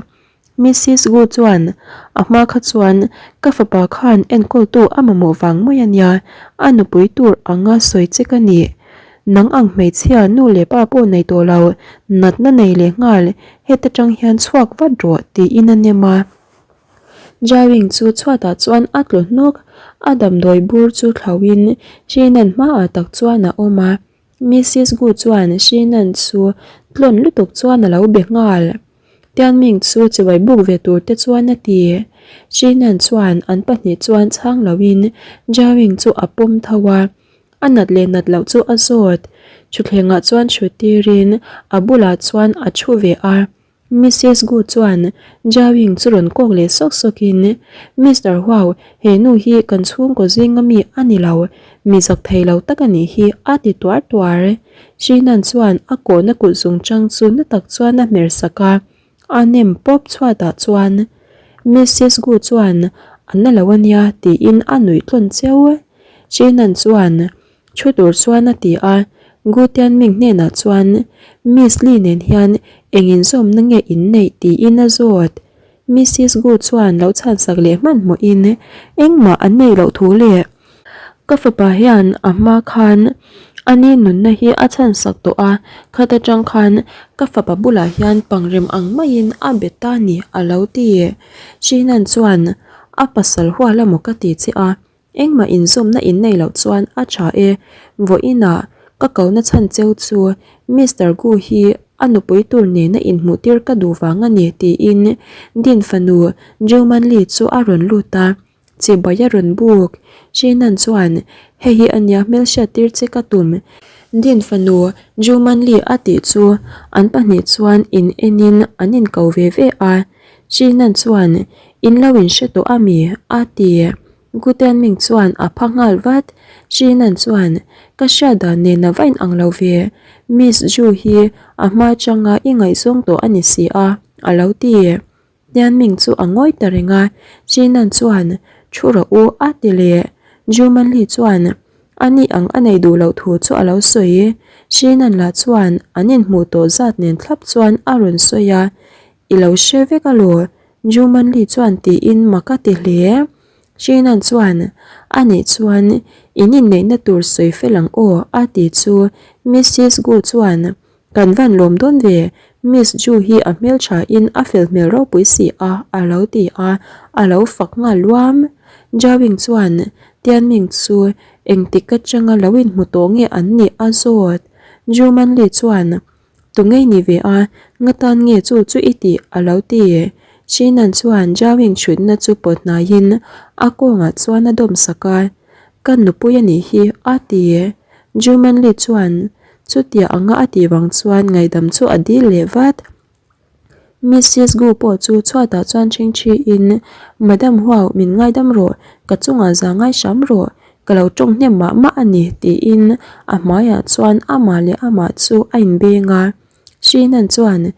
Missis Gu chuan a hma kha chuan ka fapa khan enkawltu a mamawh vang mai a nia, a nupui tur anga sawi che ka ni. Nang ang hmeichhia nu leh pa pawh nei tawh lo, natna nei leh nghal, heta tang hian chhuak vat rawh tiin a nem a. Jiawing chu chhuatah chuan a tlu hnawk, a damdawi bur chu thlauhin Shinan hmaah tak chuan a awm a. Missis Gu chuan Shinan chu tlawn lutuk chuan a lo be nghal. Tianming chu chibai buk ve tur te chuan a ti. Shinan chuan an pahnih chuan chhang loin Jiawing chu a pawm tho a. A nat leh nat loh chu a zawt. Thutthlengah chuan chhut tirin a bulah chuan a thu ve a. Missis Gu chuan Jiaoying chu rawn kawk leh sawk sawkin, Mister Huao, he nu hi kan chhungkaw zinga mi a ni lo, mi zak thei lo tak a nih hi a ti tuar tuar. Shinan chuan a kawhna kut zungchang chu na tak chuan a hmer sak a. A nem pawp chhuatah chuan Missis Gu chuan a na lo a nia tiin a nuih tlawn cheu. Chinan chuan thu tur chuan a ti a, Gu Tianming hnenah chuan Miss Li nen hian eng inzawmna nge in neih tiin a zawt. Missis Gu chuan lo chhansak leh hmanhmawhin engmah an neih loh thu leh Ka fapa hian a hma khan a ni nunna hi a chhansak tawh a, khat atang khan ka fapa bulah hian pangrem ang maiin a be ta ni a lo ti. Shinan chuan a pasal hual emaw ka ti che a, engmah inzawmna in nei loh chuan a tha e, vawiinah ka kona chhan cheu chu Mister Gu hi a nupui tur nena inhmuh tir ka duh vang a ni tiin Din fanu Ju Manli chu a rawn lut a. Chibai a rawn buk. Chinan chuan, Hei hi a nia hmelhriat tir che ka tum. Din fanu Ju Manli a tih chu an pahnih chuan in enin an inko ve ve a. Chinan chuan, In lo in hre tawh a mi? a ti. Gu Tianming chuan a pha nghal vat. Chinan chuan, Ka hriat dan nen a va inang lo ve. Miss Ju hi a hma atanga i ngaihzawng tawh a ni si a, a lo ti. Tianming chu a ngawi ta reng a, Chinan chuan, Thu rawh u, a ti leh. Ju Manli chuan a ni ang a nei duh loh thu chu a lo sawi. Chinan lah chuan an inhmuh tawh zat nen thlap chuan a rawn sawi a, I lo hre vek alaw, Ju Manli chuan tiin mak a ti hle. Chinan chuan, A nih chuan in inneihna tur sawi fel ang aw, a ti chu Missis Gu chuan, Kan van lawm dawn ve, Miss Ju hi a hmeltha in a fel hmel ropui si a a lo ti a, a lo fak nghal luam. Jiawing chuan Tianming chu engtik atanga lo inhmu tawh nge an nih a zawt. Ju Manli chuan Tu ngei ni ve a, nga tan nge chu chu i tih a lo ti. Shinan chuan Jiawing chhutna chu pawt hnaiin a kawngah chuan a dawm sak a, Ka nupui a nih hi a ti. Ju Manli chuan Chutia anga a tih vang chuan ngaihdam chu a dil leh vat. Missis Gu pawh chu chhuatah chuan ṭhingṭhi in, Madam Huau, min ngaidam rawh, ka chungah za ngai hram rawh, ka lo ṭawng hnem mah mah a ni, tiin a hmaiah chuan amah leh amah chu a inbeng a. Shinan chuan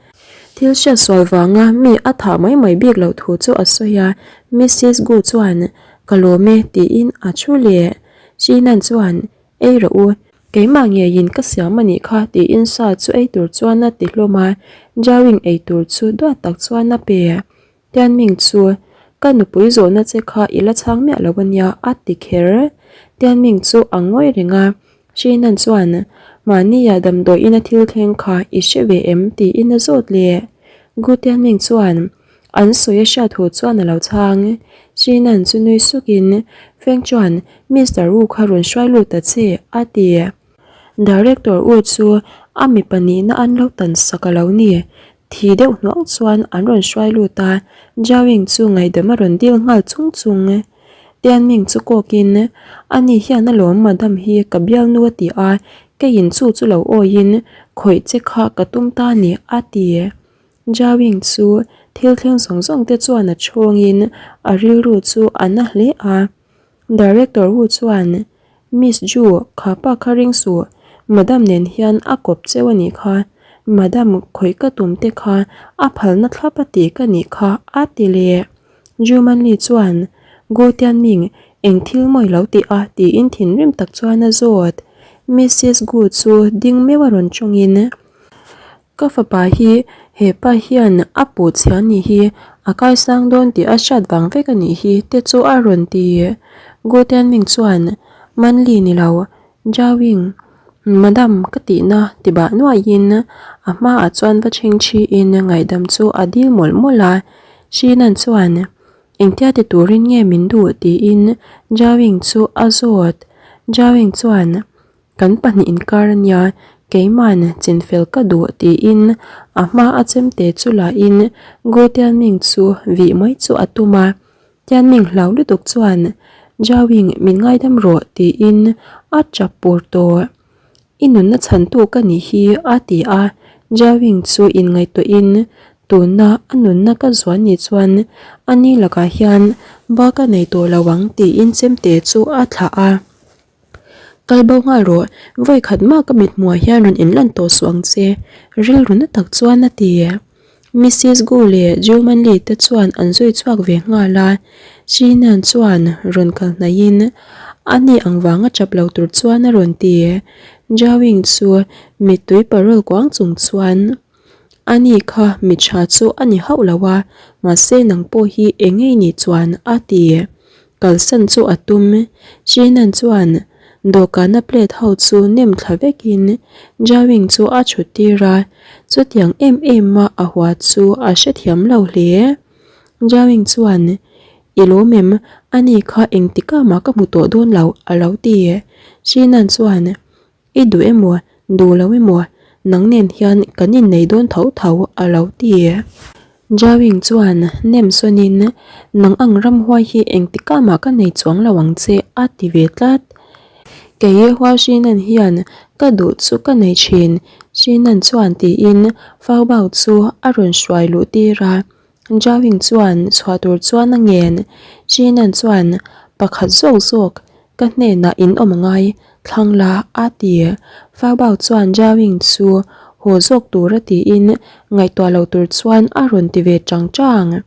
thil hriatsual vanga mi a thah mai mai bik loh thu chu a sawi a, Missis Gu chuan. Ka lawm e tiin a thu leh. Shinan chuan, Ei rawh u, keimah ngeiin ka siam a nih kha tiin sa chu ei tur chuan a ti hlawm a, Jawing ei tur chu duat tak chuan a pe. Tianming chu, Ka nupui zawhna che kha i la chhang miah lo a nia a ti kher. Tianming chu a ngawi reng a, Shinan chuan, Mahnia damdawiin a thil thleng kha i hre ve em? tiin a zawt leh. Gu Tianming chuan, An sawi a hriat hu chuan a lo chhang. Shinan chu nui sukin, Feng chuan Mister Wu kha rawn hruai lut ta che, a ti. Director Wu chu a mipa nihna an lo tan sak a lo ni. Thi deuh hnuang chuan an rawn hruai lut a, Jiaoying chu ngaihdam a rawn dil nghal chung chung. Tianming chu kawkin, Ani hian alawm Madam hi ka bialnu a ti a, keiin chu chu lo awiin khawih che kha ka tum ta ni, a ti. Jiaoying chu thil thleng zawng zawng te chuan a chhawngin a rilru chu a na hle a. Director Wu chuan, Miss Ju, kha pa kha ring suh, Madam nen hian a kawp cheu a nih kha, Madam khawih ka tum te kha a phalna thlap a ti ka nih kha a ti leh. Ju Manli chuan, Gu Tianming, eng thil mawi lo tih a tiin thinrim tak chuan a zawt. Missus Gu chu ding meuh a rawn tawngin, Ka fapa hi he pa hian a puh chhia nih hi a kaisang dawn tih a hriat vang vek a nih hi te chu a rawn ti. Gu Tianming chuan Manli ni lo, Jiaoying, Madam ka tihna ti bah nuaihin a hmaah chuan va chhing thiin ngaihdam chu a dil mawlh mawlh a. Shinan chuan Engtia ti turin nge min duh tiin Jiaoying chu a zawt. Jiaoying chuan Kan pahnih inkar a nia, keima'n chinfel ka duh tiin a hma a chemte chu lahin Gu Tianming chu vih mai chu a tum a. Tianming hlau lutuk chuan Jiaoying min ngaidam rawh tiin a tap pur tawh. I nunna chhantu ka nih hi a ti a, Jiaoying chu inngaihtuahin tuna a nunna ka zuan nih chuan ani lakah hian ba ka nei tawh lo ang tiin chemte chu a thlah a. Kal bo nghal rawh, vawi khat mah ka mit hmuhah hian rawn inlan tawh suh ang che, rilru na tak chuan a ti. Missus Gu leh Ju Manli te chuan an zui chhuak ve nghal a, Shinan chuan rawn kal hnaihin a ni ang vanga chap lo tur chuan a rawn ti. Jiaoying chu mittui parawl kuang chung chuan. Ani kha mi tha chu a ni hauh lo a, mahse nang pawh hi eng ngei ni chuan a ti. Kalsan chu a tum. Shinan chuan dawhkana plate ho chu nem thla vekin Jiaoying chu a chhut tir a, chutiang em em a a hua chu a hrethiam lo hle. Jiaoying chuan, I lawm em? Ani kha engtikah mah ka hmu tawh dawn lo a lo ti. Shinan chuan, I duh emaw, duh lo emaw, nang nen hian kan innei dawn tho tho a lo ti. Jiaoying chuan nem sawnin, Nang ang ramhuai hi engtikah mah ka nei chuang lo ang che a ti ve tlat. Kei Hua Shinan hian ka duh chu ka nei thin, Shinan chuan tiin Fao Bao chu a rawn hruai luh tir a. Jiaoying chuan chhuah tur chuan a ngen. Shinan chuan pakhat zawk zawk Ka hnenah in awm angai, thlang la, a ti. Fabao chuan Jiaoying chu haw zawk tur a tiin ngaihtuah lo tur chuan a rawn ti ve chang chang.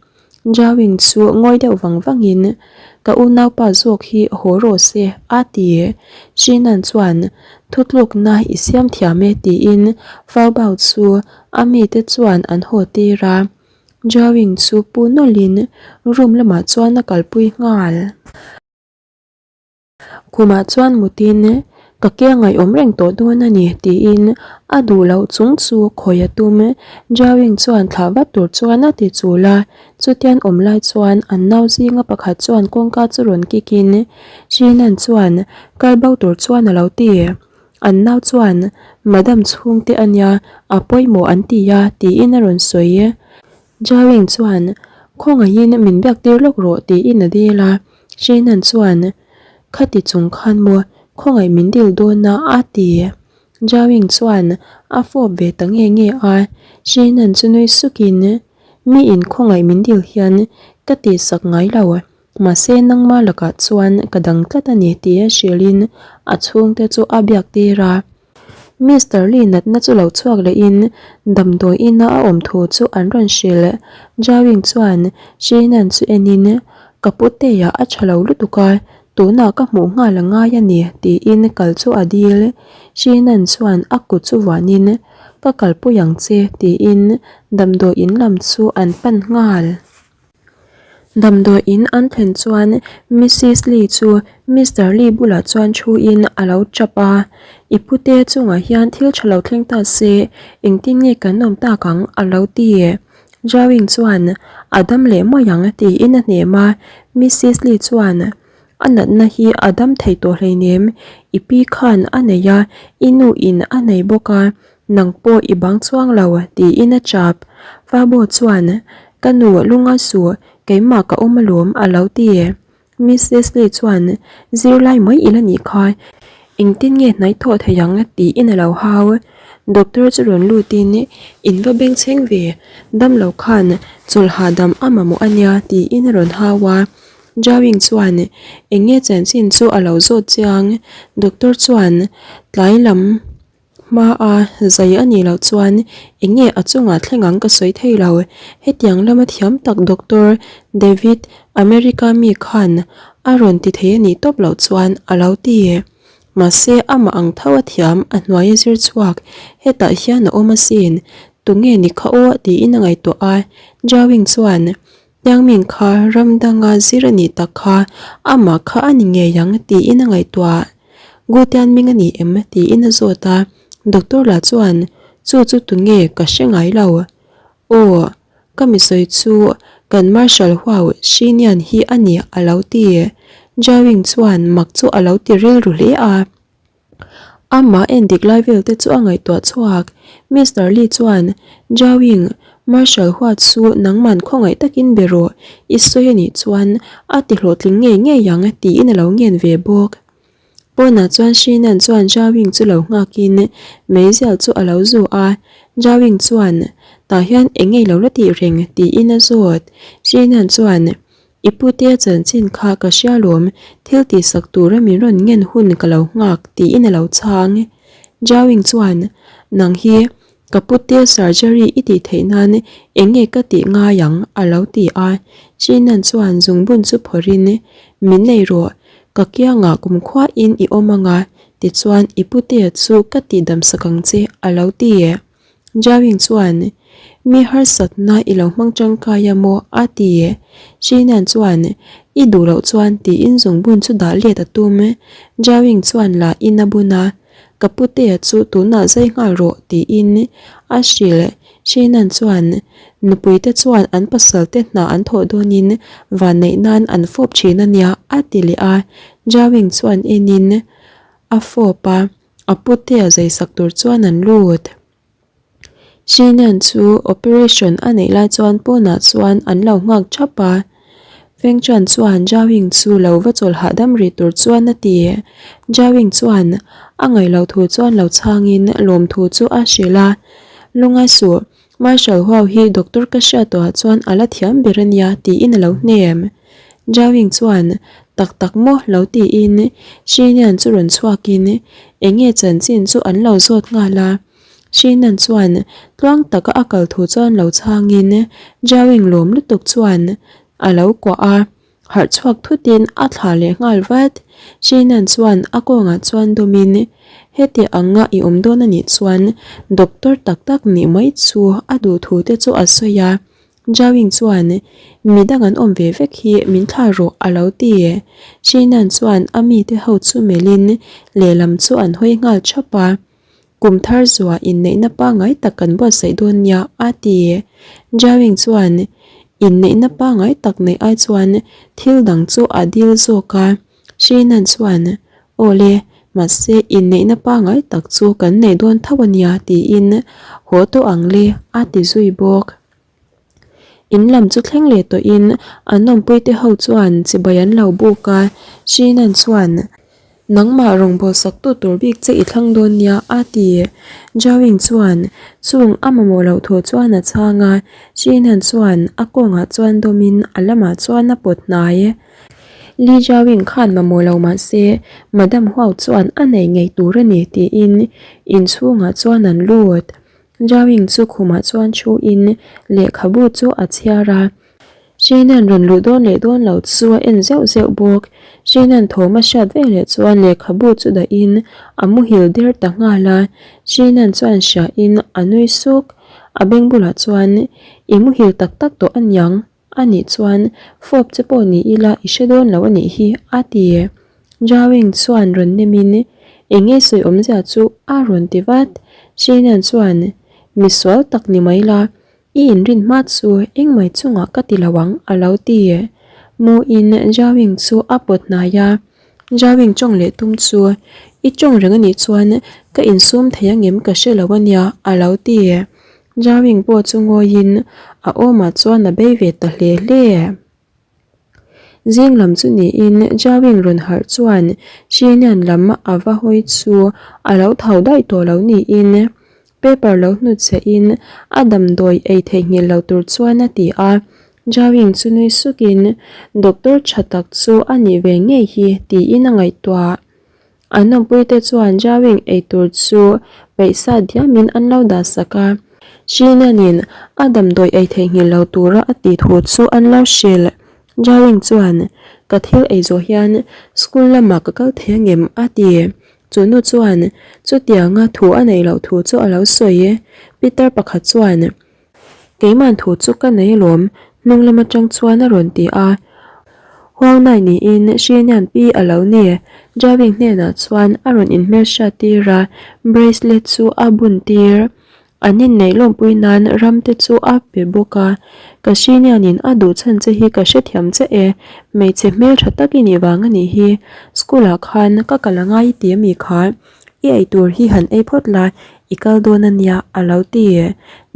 Jiaoying chu ngawi deuh vang vangin, Ka unaupa zawk hi haw rawh se, a ti. Shinan chuan, Thutlukna i siam thiam e, tiin Fabao chu a mite chuan an haw tir a. Jiaoying chu pu nawlhin room lamah chuan a kalpui nghal. Khumah chuan mutin ka ke ngaihawm reng tawh dawn a ni tiin a duh loh chung chu khawi a tum. Jiaoying chuan thlah vat tur chuan a ti chul a, chutian awm lai chuan an nau zinga pakhat chuan kawngka chu rawn kik in Shinan chuan kal bo tur chuan a lo ti. An nau chuan Madam chhungte a nia a pawimawh an ti a tiin a rawn sawi. Jiaoying chuan khawngaihin min biak tir lawk rawh tiin a dil a. Sheenan chuan, Khati chung khan maw, khawngaih min dil dawn a a ti. Jiaoying chuan a fawp ve ta nge nge a, Sheenan chu nui sukin, Mi in khawngaih min dil hian ka tihsak ngai lo, mahse nangma lakah chuan ka dang tlat a ni tia hrilhin a chhungte chu a biak tir a. Mister Lee natna chu lo chhuak lehin damdawi ina a awm thu chu an rawn hrilh. Jiaoying chuan Shinan chu enin, Ka putea a tha lo lutuk a, tunah ka hmuh nghal a ngai a ni, tiin kal chu a dil. Shinan chuan a kut chu vuanin, Ka kalpui ang che, tiin damdawi in lam chu an pan nghal. Damdawi in an thlen chuan Missis Lee chu Mister Lee bulah chuan thuin a lo tap a, I pute chungah hian thil tha lo thleng ta se, engtin nge kan awm tak ang? a lo ti. Jawing chuan, A dam leh mai ang tiin a hnem a, Missis Lee chuan, A natna hi a dam thei tawh hleinem, i pi khan a nei a, i nu in a nei bawk a, nang pawh i bang chuang lo tiin a chap. Fabo chuan, Ka nu lunga suh, keimah ka awm alawm a lo ti. Miss Leslie chuan, Zirlai mai i la nih kha, engtin nge hnaih thawh thei ang tiin a lo hau. Doctor chu rawn lutin, In va bengchheng ve, damlo khan chawlh hahdam a mamawh a nia tiin a rawn hau a. Jawing chuan, Eng nge chanchin chu a lo zawt chiang? Doctor chuan, Tlai lam hmaa zai a nih loh chuan eng nge a chungah thleng ang ka sawi thei lo. Hetiang lama thiam tak Doctor David America mi khan a rawn ti thei a nih tawp loh chuan a lo ti. Mahse amah ang tho a thiam a hnuai a zir chhuak hetah hian a awm asin. Tunge ni kha aw tiin a ngaihtuah a. Jawing chuan, Tiangming kha ram danga zir a nih tak kha amah kha a ni ngei ang tiin a ngaihtuah. Gu Tianming a ni em? tiin a zawt a, Doctor lah chuan chu chu tunge ka hre ngai lo. Aw, ka misawi chu kan Marshal Huau Shinian hi a ni a lo ti. Jiawing chuan mak chu a lo ti rilru hle a. Amah en dik lai vel te chu a ngaihtuah chhuak. Mister Lee chuan, Jawing, Marshal huat chu nangman khawngaih takin be rawh, i sawi a nih chuan a ti hlawhtling ngei ngei ang tiin a lo ngen ve bawk. Pawnah chuan Shinan chuan Jawing chu lo nghakin meizial chu a lo zu a. Jawing chuan, Tah hian eng ngei lo la tih reng? tiin a zawt. Shinan chuan, I putea chanchin kha ka hria lawm, thil tihsak tura min rawn ngen hun ka lo nghak tiin a lo chhang. Jawing chuan, Nang hi ka putea surgery i tih theih nan eng nge ka tih ngai ang? a lo ti a. Chinan chuan zungbun chu phawrhin, Min nei rawh, ka kiangah kumkhuain i awm ang a, tichuan i putea chu ka tihdamsak ang che a lo ti. Jawing chuan, Mi harsatna i lo hmang tangkai a maw? a ti. Shinan chuan, I duh loh chuan tiin zungbun chu dah let a tum. Jawing chuan la in a bun a, Ka putea chu tunah zai nghal rawh tiin a hrilh. Shinan chuan, Nupuite chuan an pasalte hna an thawh dawnin vanneih nan an fawp thin a nia a ti leh a. Jawing chuan enin a fawp a. A putea zaisak tur chuan an lut. Shinan chu operation a neih lai chuan pawnah chuan an lo nghak thap a. Feng Chuan chuan Jiaoying chu lo va chawl hahdam rih tur chuan a ti. Jiaoying chuan a ngaih loh thu chuan lo chhangin lawmthu chu a hrilh a. Lungai suh, Marshal Huau hi doctor ka hriat tawhah chuan a la thiam ber a nia tiin a lo hnem. Jiaoying chuan tak tak maw lo tiin Shinian chu rawn chhuakin eng nge chanchin chu an lo zawt nghal a. Shinan chuan tluang taka a kal thu chuan lo chhangin Jiaoying lawm lutuk chuan a lo kuah a. Harh chhuak thutin a thla leh nghal vat. Shinan chuan a kawngah chuan dawmin, Heti anga i awm dawn a nih chuan doctor tak tak nih mai chu a duh thu te chu a sawi a. Jiaoying chuan, Mi dang an awm ve vek hi min thla rawh a lo ti. Shinan chuan a mite ho chu melhin lehlam chu an hawi nghal thap a. Kum thar zuah inneihna pangngai tak kan buatsaih dawn nia, a ti. Jiaoying chuan inneihna pangngai tak neih ai chuan thil dang chu a dil zawk a. Shinan chuan, Aw le, mahse inneihna pangngai tak chu kan nei dawn tho a nia, tiin haw tawh ang le, a ti zui bawk. In lam chu thleng leh tawhin an awmpuite ho chuan chibai an lo buk a, Shinan chuan, Nangmah rawngbâwl saktu tur bik che i thlang dawn nia, a ti. Jiaoying chuan chung a mamawh loh thu chuan a chhang a, Shinan chuan a kawngah chuan dawmin a lamah chuan a pawt hnai. Li Jiaoying khan mamawh lo mah se, Madam Huao chuan a nei ngei tur a ni tiin inchhungah chuan an lut. Jiaoying chu khumah chuan thu in lehkhabu chu a chhiar a. Shane-a'n rawn luh dawn leh dawn lo chu a en zeuh zeuh bawk. Shane-a'n thawm a hriat ve leh chuan lehkhabu chu dahin a muhil der ta nghal a. Shane-a'n chuan hriain a nui suk. A beng bulah chuan, I muhil tak tak tawh aniang a nih chuan fawp che pawh ni ila i hre dawn lo a nih hi a ti. Jawing chuan rawn nemin, Eng nge sawi awmzia chu a rawn ti vat. Shane-a'n chuan, Misual tak ni mai la, I inrin hma chu engmai chungah ka ti lo ang a lo ti. Muin Jawing chu a pawt hnai a, Jawing tawng leh tum chu i tawng reng anih chuan ka insum thei angem ka hre lo ania a lo ti. Jawing pawh chu ngawiin a awmah chuan a bei ve ta hle hle. Zing lam chu niin Jawing rawn harh chuan Shinian lam a va hawi chu a lo tho daih tawh lo niin paper lo hnutchhe in a damdawi ei theihnghilh lo tur chuan a ti a. Jawing chu nui sukin doctor tha tak chu a nih ve ngei hi tiin a ngaihtuah. An awmpuite chuan Jawing eitur chu peihsa diamin an lo dah sak a. Shinanin a damdawi ei theihnghilh lo tura a tih thu chu an lo hrilh. Jawing chuan, Ka thil ei zawh hian school lamah ka kal thei angem? a ti. Chu nu chuan chutianga thu a neih loh thu chu a lo sawi. Pitar pakhat chuan, Keiman thu chu ka nei alawm, hnung lam atang chuan a rawn ti a. Huangnai niin Shinian pi a lo ni. Driving hnenah chuan a rawn inhmelhriat tir a, bracelet chu a bun tir. An inneih lawmpui nan ram te chu a pe bawk a. Ka Shinianin a duh chhan che hi ka hrethiam che e, hmeichhe hmeltha tak i nih vang a nih hi. School ah khan ka kal a ngai i ti ami kha? I eitur hi han ei phawt la, i kal dawn a nia, a lo ti.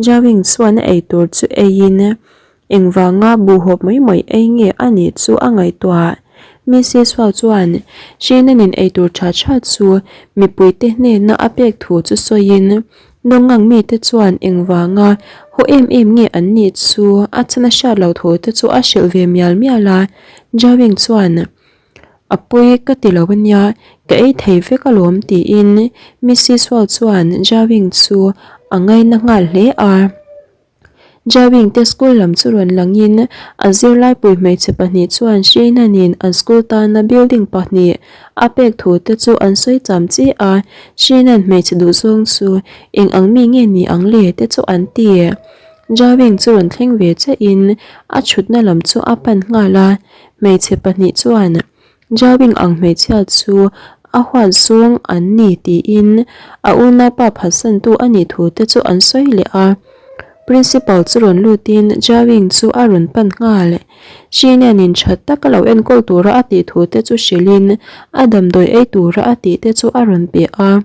Jawing chuan a eitur chu eiin engvanga buhhawp mai mai ei nge a nih chu a ngaihtuah. Mrs Hua chuan Sheenanin eitur tha tha chu mipuite hnena a pek thu chu sawiin Nawngang mite chuan engvanga haw em em nge an nih chu a chhan a hriat loh thu te chu a hrilh ve mial mial a. Jawing chuan. A pawi ka ti lo ania, ka ei thei vek alawm tiin Mrs Wall chuan Jawing chu a ngaina nghal hle a. Jawing te school lam chu rawn langin a zirlaipui hmeichhe pahnih chuan Sheenanin an school tana building pahnih a pek thu te chu an sawi cham chi a, Sheenan hmeichhe duhzawng chu eng ang mi nge ni ang le te chu an ti. Jawing chu rawn thleng ve chiahin a thutna lam chu a pan nghal a. Hmeichhe pahnih chuan Jawing ang hmeichhia chu a huat zawng an ni tiin a unaupa phatsantu a nih thu te chu an sawi leh a. Principal chu rawn lutin Jawing chu a rawn pan nghal. Shinian-in tha taka lo enkawl tura a tih thu te chu hrilhin a damdawi ei tura a tih te chu a rawn pe a.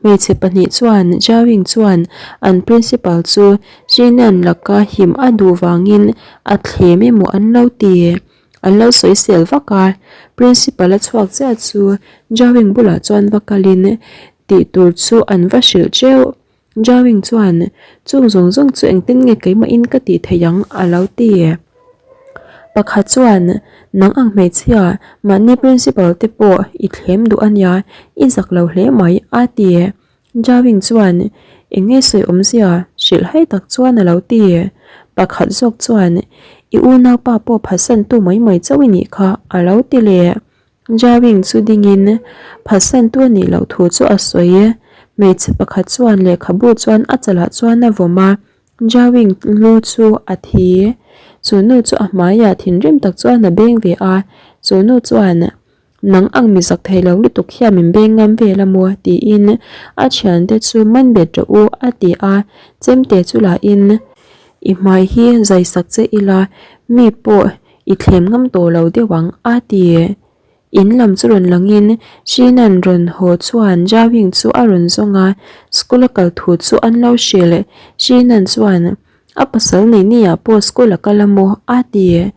Hmeichhe pahnih chuan Jawing chuan an principal chu Shinian laka him a duh vangin a thlem emaw an lo ti. An lo sawisel vak a, principal a chhuak chiah chu Jawing bulah chuan va kalin tih tur chu an va hrilh teuh. Jawing chuan chung zawng zawng chu engtin nge keimahin ka tih theih ang a lo ti. Pakhat chuan nang ang hmeichhia mahni principal te pawh i thlem duh a nia, i zak lo hle mai a ti. Jawing chuan eng nge sawi awmzia hrilh hai tak chuan a lo ti. Pakhat zawk chuan i unaupa pawh phatsantu mai mai chauh i nih kha a lo ti leh. Jawing chu dingin phatsantu a nih loh thu chu a sawi. Hmeichhe pakhat chuan lehkhabu chuan a chalah chuan a vawm a, Jawing lu chu a thi. Chu nu chu a hmaiah thinrim tak chuan a beng ve a, chu nu chuan, Nang ang mi zak thei lo lutuk hian min beng ngam vel a maw? tiin a thiante chu man bet rawh u a ti a, chemte chu lahin, I hmai hi zai sak che ila mi pawh I thlem ngam tawh lo deuh ang a ti. In lam chu rawn langin Sheena'n rawn haw chuan Jawing chu a rawn zawng a, school a kal thu chu an lo hrilh. Sheena'n chuan a pasal nei ni ah pawh school a kal a maw a ti.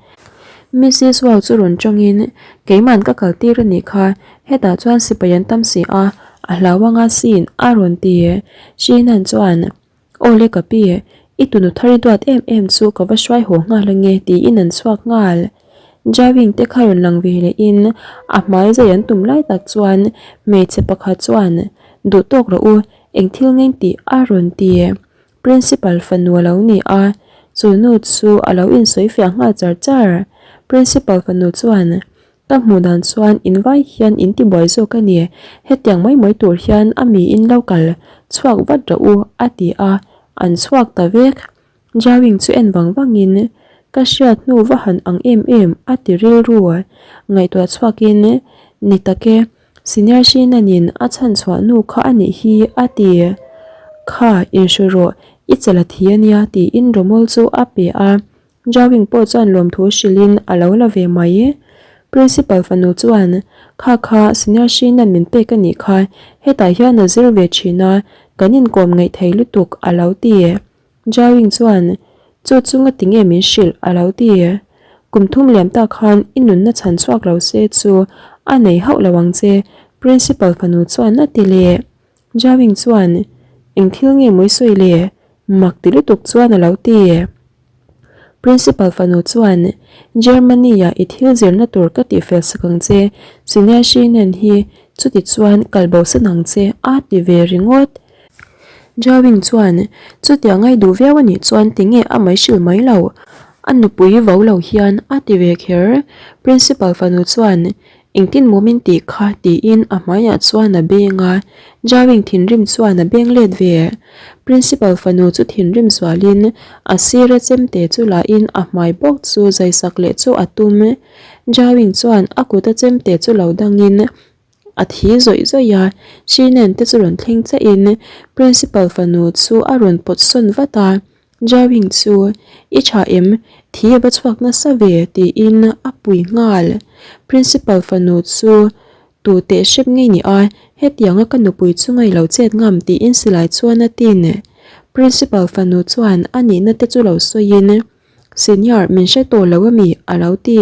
Mrs Wau chu rawn tawngin keima'n ka kal tir a nih kha, hetah chuan sipai an tam si a, a hlau anga sin a rawn ti. Sheena'n chuan. Aw le ka pi, i tunu thar i duat em em chu ka va hruai haw nghal ange tiin an chhuak nghal. Driving te kha rawn lang ve leh in a hmai zai an tum lai tak chuan hmeichhe pakhat chuan duh tawk rawh u, eng thil ngeng tih a rawn ti. Principal fanu a lo ni a. Chu nu chu a lo insawi fiah nghal char char. Principal fanu chuan, Ka hmuh dan chuan in vai hian in tibuai zawk a ni, hetiang mai mai tur hian a miin lo kal chhuak vat rawh u, a ti a, an chhuak ta vek. Jawing chu en vang vangin, Ka hriat hnu va han ang em em, a ti rilru. Ngaihtuah chhuakin, Ni tak e, Senior Shinanin a chhan chhuah nu kha a nih hi, a ti. Kha, inhru rawh, i chala thi a nia, tiin rawmawl chu a pe a. Jawing pawh chuan lawmthu hrilhin a lo la ve mai. Principal fanu chuan, Kha kha, Senior Shina'n min pek a nih kha, hetah hian a zir ve thin a, kan inkawm ngaih thei lutuk, a lo ti. Jawing chuan, Chu chu ngati nge min hrilh? a lo ti. Kum thum liam tak khan i nunna chhan chhuak lo se chu a nei hauh lo ang che, Principal fanu chuan a ti leh. Jawing chuan, Eng thil nge mawi sawi le? Mak ti lutuk chuan a lo ti. Principal fanu chuan, Germany-ah i thil zirna tur ka tihfel sak ang che, Senior Shinen hi chuti chuan kal bosan ang che, a ti ve ringawt. Jawing chuan, Chutiang ngai duh viau a nih chuan tinge a mai hrilh mai lo? A nupui vo lo hian a ti ve kher. Principal fanu chuan, Engtin maw min tih kha? tiin a hmaiah chuan a beng a. Jawing thinrim chuan a beng let ve. Principal fanu chu thinrim zualin a sira chemte chu lahin a hmai bawk chu zaisak leh chu a tum. Jawing chuan a kuta chemte chu lo dangin A thi zawih zawih a, Shinen te chu rawn thleng chiahin Principal fanu chu a rawn pawt sawn vat a, Jawing chu, I tha em? Thi a va chhuak nasa ve tiin a pui nghal. Principal fanu chu tu teh hrep ngei ni a, hetianga ka nupui chu ngaih lo chet ngam tiin silai chuan a tin. Principal fanu chuan a nihna te chu lo sawiin, Senior, min hre tawh lo ami? a lo ti.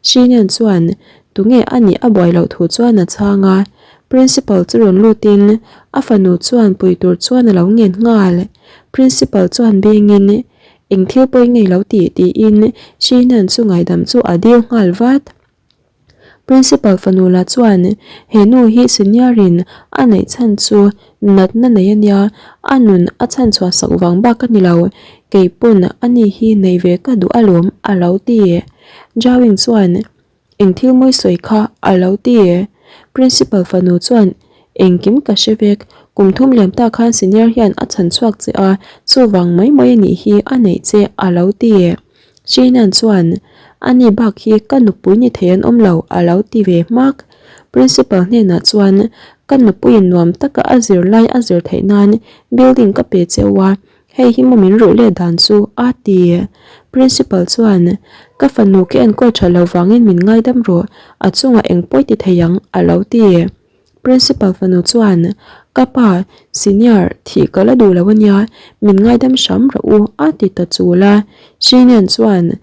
Shinian chuan tunge a nih a buai loh thu chuan a chhang a. Principal chu rawn lutin a fanu chuan pui tur chuan a lo ngen nghal. Principal chuan bengin, Eng thil pawi ngei lo tih? tiin Shinian chu ngaidam chu a dil nghal vat. Principal fanu lah chuan he nu hi senior in a neih chhan chu natna nei a nia, a nun a chhan chhuah sak vang bak a ni lo, kei pawn a ni hi nei ve ka duh alawm a lo ti. Jawing chuan eng thil mawi sawi kha a lo ti. Principal fanu chuan engkim ka hre vek, kum thum liam tak khan senior hian a chhan chhuak che a, chuvang mai mai a nih hi a neih che a lo ti. Sheenan chuan, Ani bak hi ka nupui ni thei an awm lo, a lo ti ve hmak. Principal hnenah chuan, Ka nupuiin nuam taka a zir lai a zir theih nan building ka pe cheu a, hei hi maw min ruh leh dan chu, a ti. Principal chuan, Ka fanu ka enkawl tha lo vangin min ngaidam rawh, a chungah eng pawi ti thei ang, a lo ti. Principal fanu chuan, Ka pa, senior, thih ka la duh lo a nia, min ngaidam hram rawh u, a ti ta chul a. Shinian chuan,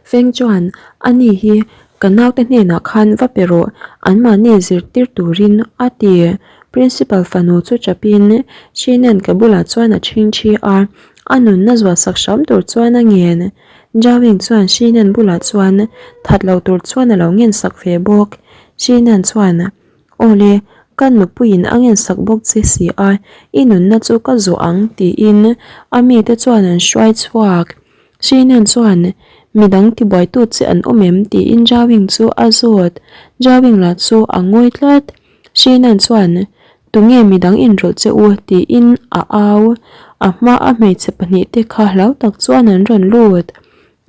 Feng chuan, Ani hi ka naute hnenah khan va pe rawh, anmahni zirtir turin, a ti. Principal fanu chu chapin Shinian ka bulah chuan a chhingchhi a, a nunna zuahsak hram tur chuan a ngen. Jawing chuan Shinian bulah chuan that lo tur chuan a lo ngensak ve bawk. Shinian chuan, Awle, ka nupuiin a ngensak bawk che si a, i nunna chu ka zawh ang, tiin a mite chuan an hruai chhuak. Shinian chuan, Midang tibuaitu che an awm em? tiin Jawing chu a zawt. Jawing lah chu a ngawi tlat. Shinian chuan, Tunge midang inrawlh che u? tiin a au. A hma a hmeichhe pahnihte kha hlau tak chuan an rawn lut.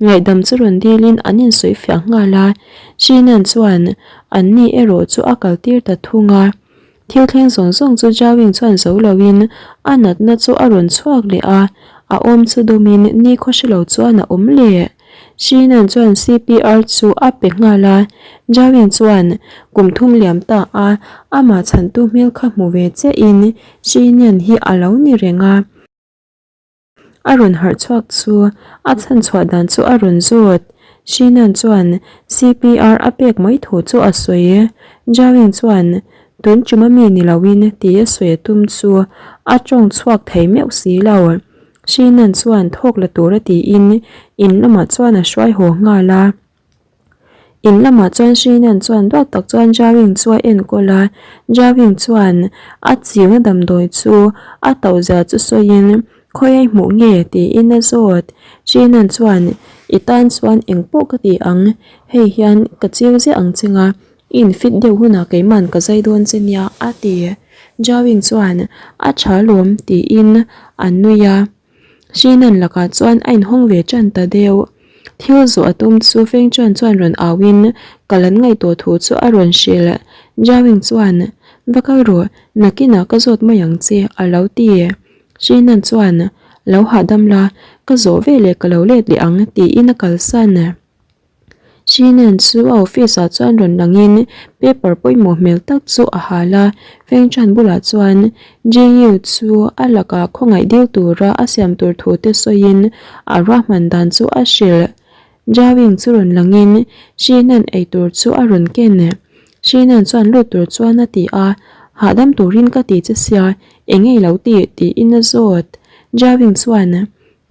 Ngaihdam chu rawn dilin an insawi fiah nghal a, Shinan chuan an ni erawh chu a kaltir ta thung a. Thil thleng zawng zawng chu Jawing chuan zo loin a natna chu a rawn chhuak leh a, a awm chu dawmin nikhaw hre lo chuan a awm leh. Shinan chuan CPR chu a pe nghal a, Jawing chuan kum thum liam ta a, amah chhantu hmel kha hmu ve chiahin Shinan hi a lo ni reng a. A rawn harh chhuak chu a chhan chhuah dan chu a rawn zawt. Shinan chuan CPR a pek mai thu chu a sawi. Jawing chuan tun chuma mi ni loin ti a sawi a tum chu a tawng chhuak thei meuh si lo. Shinan chuan thawk la tura tiin in lamah chuan a hruai haw nghal a. In lamah chuan Shrinan chuan duat tak chuan Jawing chu a enkawl a, Jawing chuan a chingna damdawi chu a tauh zia chu sawiin. Khawiai hmuh nge? tiin a zawt. Shinan chuan, I tan chuan eng pawh ka ti ang, hei hian ka chiu ziah ang che nga, i infit deuh hunah keiman ka zai dawn che nia, a ti. Jawing chuan, A tha lawm, tiin a nui a. Shinan lakah chuan a inhawng ve tan ta deuh. Thil zawh a tum chu Feng Chuan chuan rawn auin kal an ngaihtuah thu chu a rawn hrilh. Jawing chuan, Va kal rawh, nakinah ka zawt mai ang che, a lo ti. Shinan chuan, Lo hahdam la, ka zawh veleh ka lo let leh ang, tiin a kalsan. Shinan chu a office ah chuan rawn langin paper pawimawh hmel tak chu a hal a, Feng Chan bulah chuan Ji-Yu chu a lakah khawngaih dil tura a siam tur thu te sawiin a ruahman dan chu a hrilh. Jawing chu rawn langin Shinan eitur chu a rawn ken. Shinan chuan lut tur chuan a ti a, Hahdam turin ka ti che sia, eng nge i lo tih? tiin a zawt. Jawing chuan.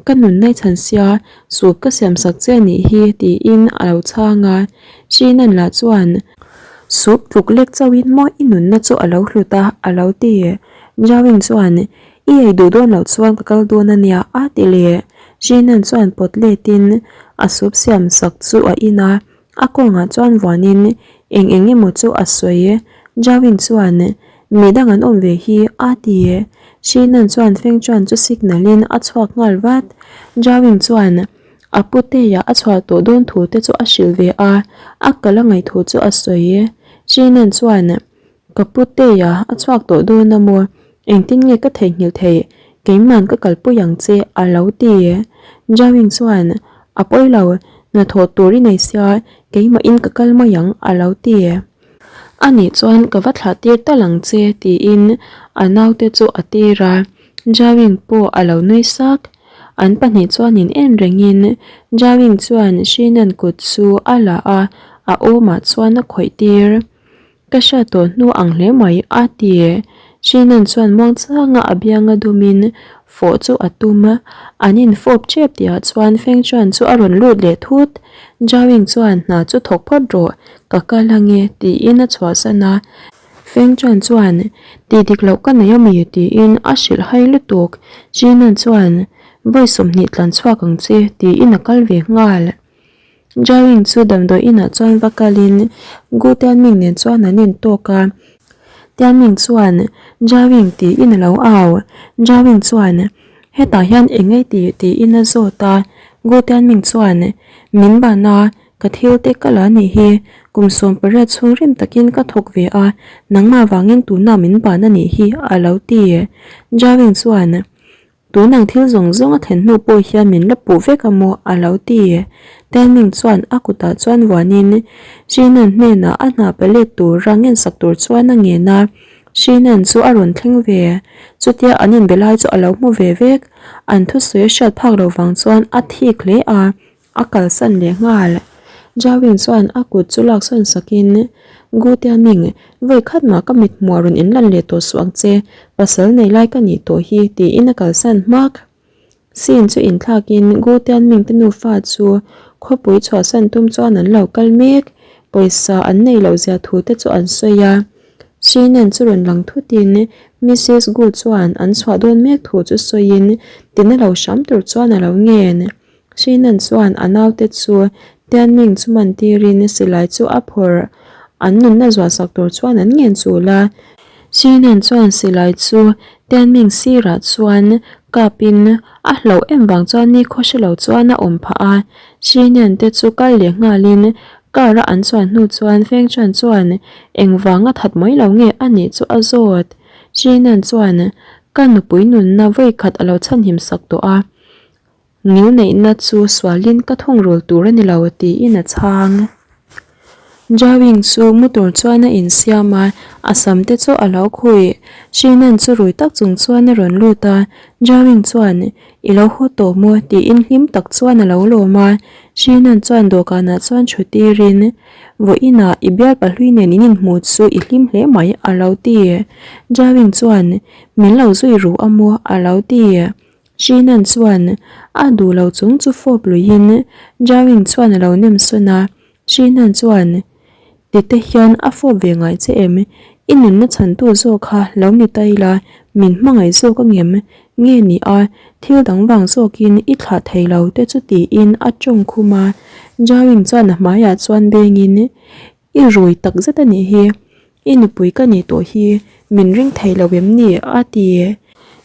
Ka nun nai chhan sia, soup ka siam sak che anih hi tiin a lo chhang a. Shinan lah chuan, Soup tluk lek chauhin maw i nunna chu a lo hlut a, a lo ti. Jawing chuan, I ei duh dawn loh chuan ka kal dawn a nia, a ti leh. Shinan chuan pawt letin a soup siam sak chu a in a. A kawngah chuan vuanin eng eng emaw chu a sawi. Jawin chuan, Mi dang an awm ve hi, a ti. Shinan chuan Feng Chuan chu signal-in a chhuak nghal vat. Jawin chuan a puteia a chhuah tawh dawn thu te chu a hrilh ve a, a kal a ngaih thu chu a sawi. Shinan chuan, Ka puteia a chhuak tawh dawn a maw? Engtin nge ka theihnghilh theih? Keiman ka kalpui ang che, a lo ti. Jawing chuan, A pawi lo, hnathawh tur i nei sia, keimahin ka kal mai ang, a lo ti. Anih chuan ka va thlah tir tal ang che, tiin a naute chu a tir a. Jawing pawh a lo nui sak. An pahnih chuan in en rengin Jawing chuan Shinan kut chu a la a, a awmah chuan a khawih tir. Ka hriat tawh hnu ang hle mai, a ti. Shinan chuan muangchanga a bianga dumin fawh chu a tum a, an infawp tep tihah chuan Feng Chuan chu a rawn lut leh thut. Zhao-Ying chuan hna chu thawk phawt rawh, ka kal ange, tiin a chhuahsan a. Feng Chuan chuan, Tih dik loh ka nei ami? tiin a hrilh hai lutuk. Shinan chuan, Vawi 20 tlan chhuak ang che, tiin a kal ve nghal. Jawing chu damdawi inah chuan va kalin Gu Tianming nen chuan an intawk a, Tianming chuan Jawing tiin a lo au. Jawing chuan, Hetah hian eng nge tih? tiin a zawt a, Gu Tianming chuan, Min ban a, ka thil te ka la nih hi, kum 18 chhung rim takin ka thawk ve a, nangmah vangin tunah min ban a nih hi, a lo ti. Jawing chuan, Tunang thil zawng zawng a thlen hnu pawh hian min la puh vek a maw? a lo ti. Tianming chuan a kutah chuan vuanin Shinan hnenah a hna pe let tura ngensak tur chuan a ngen a, Shinan chu a rawn thleng ve. Chutia an inbe lai chu a lo hmu ve vek. An thusawi a hriat phak lo vang chuan a thik hle a. A kalsan leh nghal. Jawin chuan a kut chu laksawn sakin, Gu Tianming, vawi khat mah ka mit hmuah rawn inlan leh tawh suh ang che, pasal nei lai ka nih tawh hi, tiin a kalsan hmak. Scene chu inthlakin Gu Tianming te nufa chu khawpui chhuahsan tum chuan an lo kal mek. Pawisa an neih loh zia thu te chu an sawi a. Shinan chu rawn lang thutin Missus Gu chuan an chhuah dawn mek thu chu sawiin tina lo hram tur chuan a lo ngen. Shinan chuan a naute chu Tianming chu man tirin silai chu a phawrh. An nunna zuahsak tur chuan an ngen chul a. Shinan chuan silai chu Tianming sirah chuan kapin a hlauh em vang chuan ni khaw hre lo chuan a awm phah a. Shinan te chu kal leh nghalin car a an chuan hnu chuan Feng Chuan chuan engvanga that mai lo nge a nih chu a zawt. Shinan chuan ka nupui nunna vawikhat a lo chhanhim sak tawh a. Ngilneihna chu sualin ka thungrul tur a ni lo tiin a chhang. Jawing chu mu tur chuan a insiam a, a sam te chu a lo khuih. Shinan chu rui tak chung chuan a rawn lut a, Jawing chuan, I lo haw tawh maw? tiin hlim tak chuan a lo lawm a. Shinan chuan dawhkanah chuan thu tirin, Vawiinah i bial pahlui nen in inhmu chu i hlim hle mai, a lo ti. Jawing chuan, Min lo zui ru a maw? a lo ti. Shinan chuan a duh lo chung chu fawp luiin Jawing chuan a lo nem sawn a, Shinan chuan, Tite hian a fawp ve ngai che em? I nunna chhantu zawk kha lo ni ta ila, min hmangaih zawk a ngem? Nge ni a, thil dang vang zawkin i thlah thei lo te chu tiin a tawng khum a. Jawing chuan a hmaiah chuan bengin, I rui tak zet a nih hi, i nupui ka nih tawh hi min ring thei lo em ni? a ti.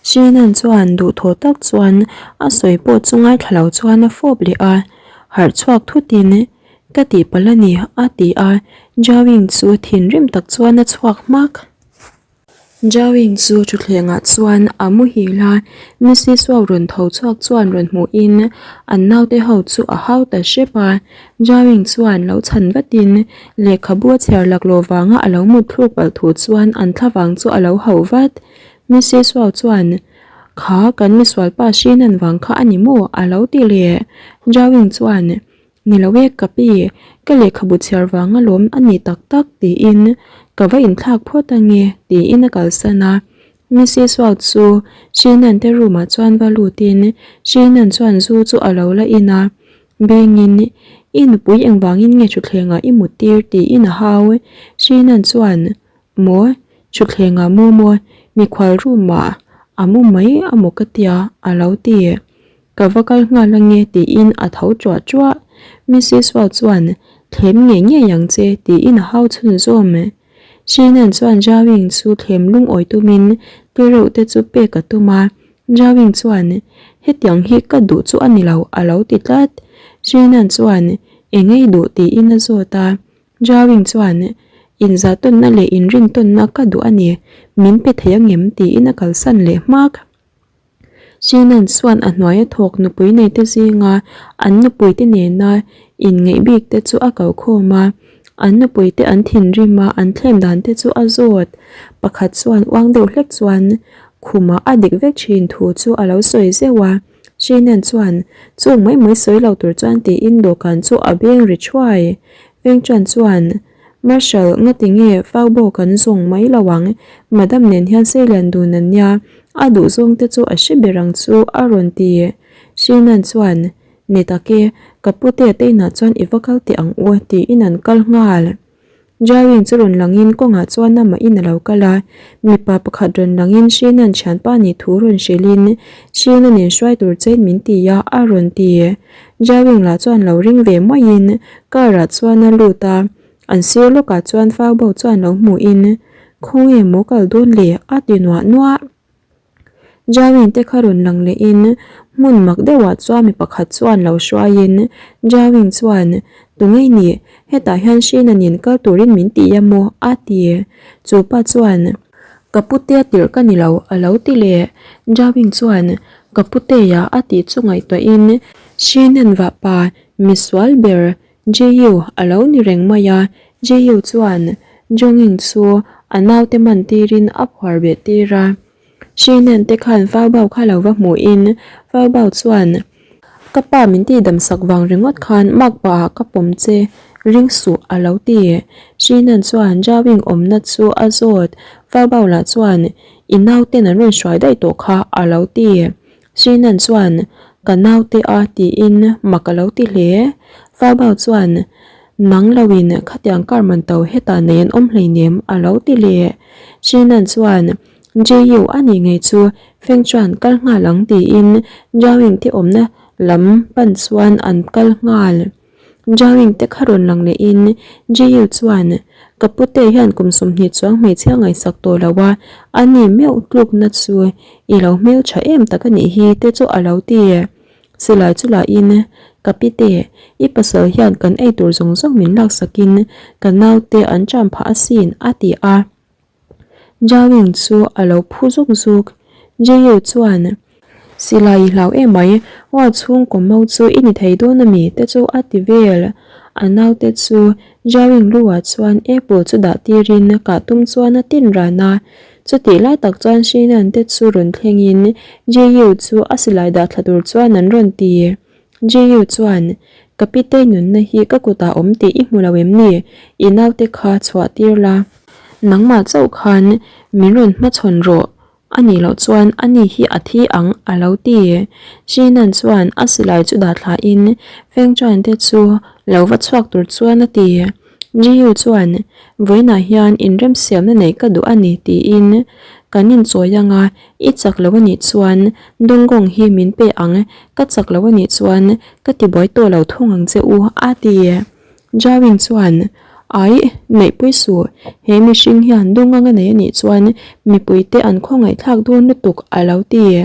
Shinan chuan duhthawh tak chuan a sawi pawh chu ngaithla lo chuan a fawp leh a, harh chhuak thutin, Ka tihpalh a ni, a ti a, Jawing chu thinrim tak chuan a chhuak hmak. Jawing chu thutthlengah chuan a muhil a, Missy Suau rawn tho chhuak chuan rawn hmuhin an naute ho chu a hau ta hrep a. Jawing chuan lo chhan vatin lehkhabu a chhiar laklawh vanga a lo mut thluk palh thu chuan an thlavang chu a lo hauh vat. Missy Suau chuan, Kha kan misualpa hrinan vang kha a ni maw? a lo ti leh. Jawing chuan, Ni lo e ka pi, ka lehkhabu chhiar vang alawm a ni tak tak tiin ka va inthlak phawt ange tiin a kalsan a. Mrs Wao chu Shinan te room ah chuan va lutin Shinan chuan zu chu a lo la in a, Bengin i nupui engvangin nge thutthleng ah i mut tir tiin a hau. Shinan chuan Maw thutthleng ah mu maw mikhual room ah a mu mai amaw ka tia a lo ti. Ka va kal nghal ange tiin a tho tuah tuah. Mrs Wao chuan thlem ngei ngei ang che tiin a hau chhun zawm. Shinan chuan Jawing chu thlem lungawi tumin te reuh te chu pek a tum a. Jawing chuan hetiang hi ka duh chu a ni lo a lo ti tlat. Shinan chuan eng ei duh tiin a zawt a. Jawing chuan inzahtawnna leh inrintawnna ka duh a ni min pe thei angem tiin a kalsan leh hmak. Sinan chuan a hnuaia thawk nupui neite zinga an nupuite nena inngeih bik te chu a ko khawm a, an nupuite an thinrim a, an thlem dan te chu a zawt. Pakhat chuan uang deuh hlek chuan khumah a dik vek thin thu chu a lo sawi zeuh a. Sinan chuan chung mai mai sawi lo tur chuan tiin dawhkan chu a beng ri thuai. Vengchuan chuan. Marshal, ngati nge Faubo kan zawng mai lo ang? Madam nen hian seilian dun an nia, a duh zawng te chu a hre ber ang chu a rawn ti. Shinan chuan, Ni tak e, ka pute te inah chuan i va kal teh ang u tiin an kal nghal. Jawing chu rawn langin kawngah chuan amah in a lo kal a, mipa pakhat rawn langin Shinan thianpa nih thu rawn hrilhin Shinan in hruai tur chein min ti a a rawn ti. Jawing lah chuan lo ring ve maiin car ah chuan a lut a, an sir lawkah chuan fau bo chuan lo hmuhin Khawnge maw kal dawn le? a ti nuah nuah. Jawing te kha rawn lang lehin hmun mak deuhah chuan mi pakhat chuan lo hruaiin Jawing chuan Tungei nih, hetah hian Shina nen kal turin min ti a maw? a ti. Chu pa chuan Ka putea tirh ka ni lo a lo ti leh. Jawing chuan Ka putea a tih chu ngaihtuahin Shinan vahpa misual ber Jiyu a lo ni reng mai a, Jiyu chuan Jongin chu a naute man tirin a phuar beh tir a. Shinan te khan Faubao kha lo va hmuhin Faubao chuan Ka pa min tihdam sak vang ringawt khan makpa ah ka pawm che ring suh a lo ti. Shinan chuan Jawing awmna chu a zawt, Faubao lah chuan I nauten an rawn hruai daih tawh kha a lo ti. Srinan chuan, Ka naute a tiin mak a lo ti hle. Farbau chuan, Nang loin khatiang car man to hetah nei an awm hleinem a lo ti leh. Srinan chuan, JU a nih ngei chu Feng chuan kal nghal ang tiin Jawing te awmna lam pan chuan an kal nghal. Jawing te kha rawn lang lehin Jiyu chuan, Ka pute hian kum 20 chuang hmeichhia ngaihsak tawh lo a, a ni meuh tlukna chu i lo hmeltha em tak a nih hi te chu a lo ti. Silai chu lahin, Ka pite, i pasal hian kan ei tur zawng zawng min laksakin ka naute an ṭam phah asin a ti a. Jawing chu a lo phu zuk zuk. Jiyu chuan, Silai i hlau emai, Wa chhungkaw mau chu i ni thei dawn ami? te chu a ti vel. A naute chu Jawing lu ah chuan apple chu dah tirin kah tum chuan a tin ran a. Chutih lai tak chuan Shinan te chu rawn thlengin Jiyu chu a silai dah thla tur chuan an rawn ti. Jiyu chuan, Ka pitei nunna hi ka kutah awm tih i hmu lo em ni? I naute kha chhuah tir la. Nangmah chauh khan min rawn hmachhawn rawh. A nih loh chuan ani hi a thi ang a lo ti. Shinan chuan a silai chu dah thlain Feng Chuan te chu lo va chhuak tur chuan a ti. Jiyu chuan, Vawiinah hian inremsiamna neih ka duh a ni tiin. Kan inchawi ang a, i chak lo a nih chuan Dawngawng hi min pe ang, ka chak lo a nih chuan ka tibuai tawh lo thung ang che u, a ti. Jawing chuan, Aih, neihpui suh, he mihring hian Dawngang a nei a nih chuan mipuite an khawngaihthlak dawn lutuk, a lo ti.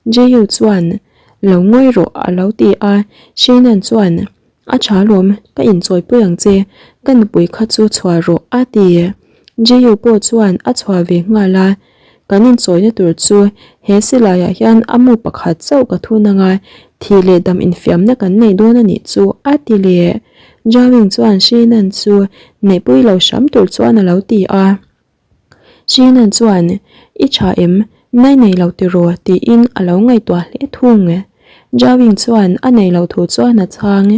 Jehu chuan, Lo ngawi rawh, a lo ti a. Sheenan chuan, A tha lawm, ka inchawipui ang che, ka nupui kha chu chhuah rawh, a ti. Jehu pawh chuan a chhuah ve nghal a, Kan inchawina tur chu he silaiah hian a mu pakhat chauh ka thun ang a, thih leh dam infiamna kan nei dawn a nih chu, a ti leh. Jawing chuan Sheenan chu neihpui lo hram tur chuan a lo ti a. Sheenan chuan, I tha em? Nai nei lo tiraw? tiin a lo ngaihtuah hle thung. Jawing chuan a nei lo thu chuan a chhang.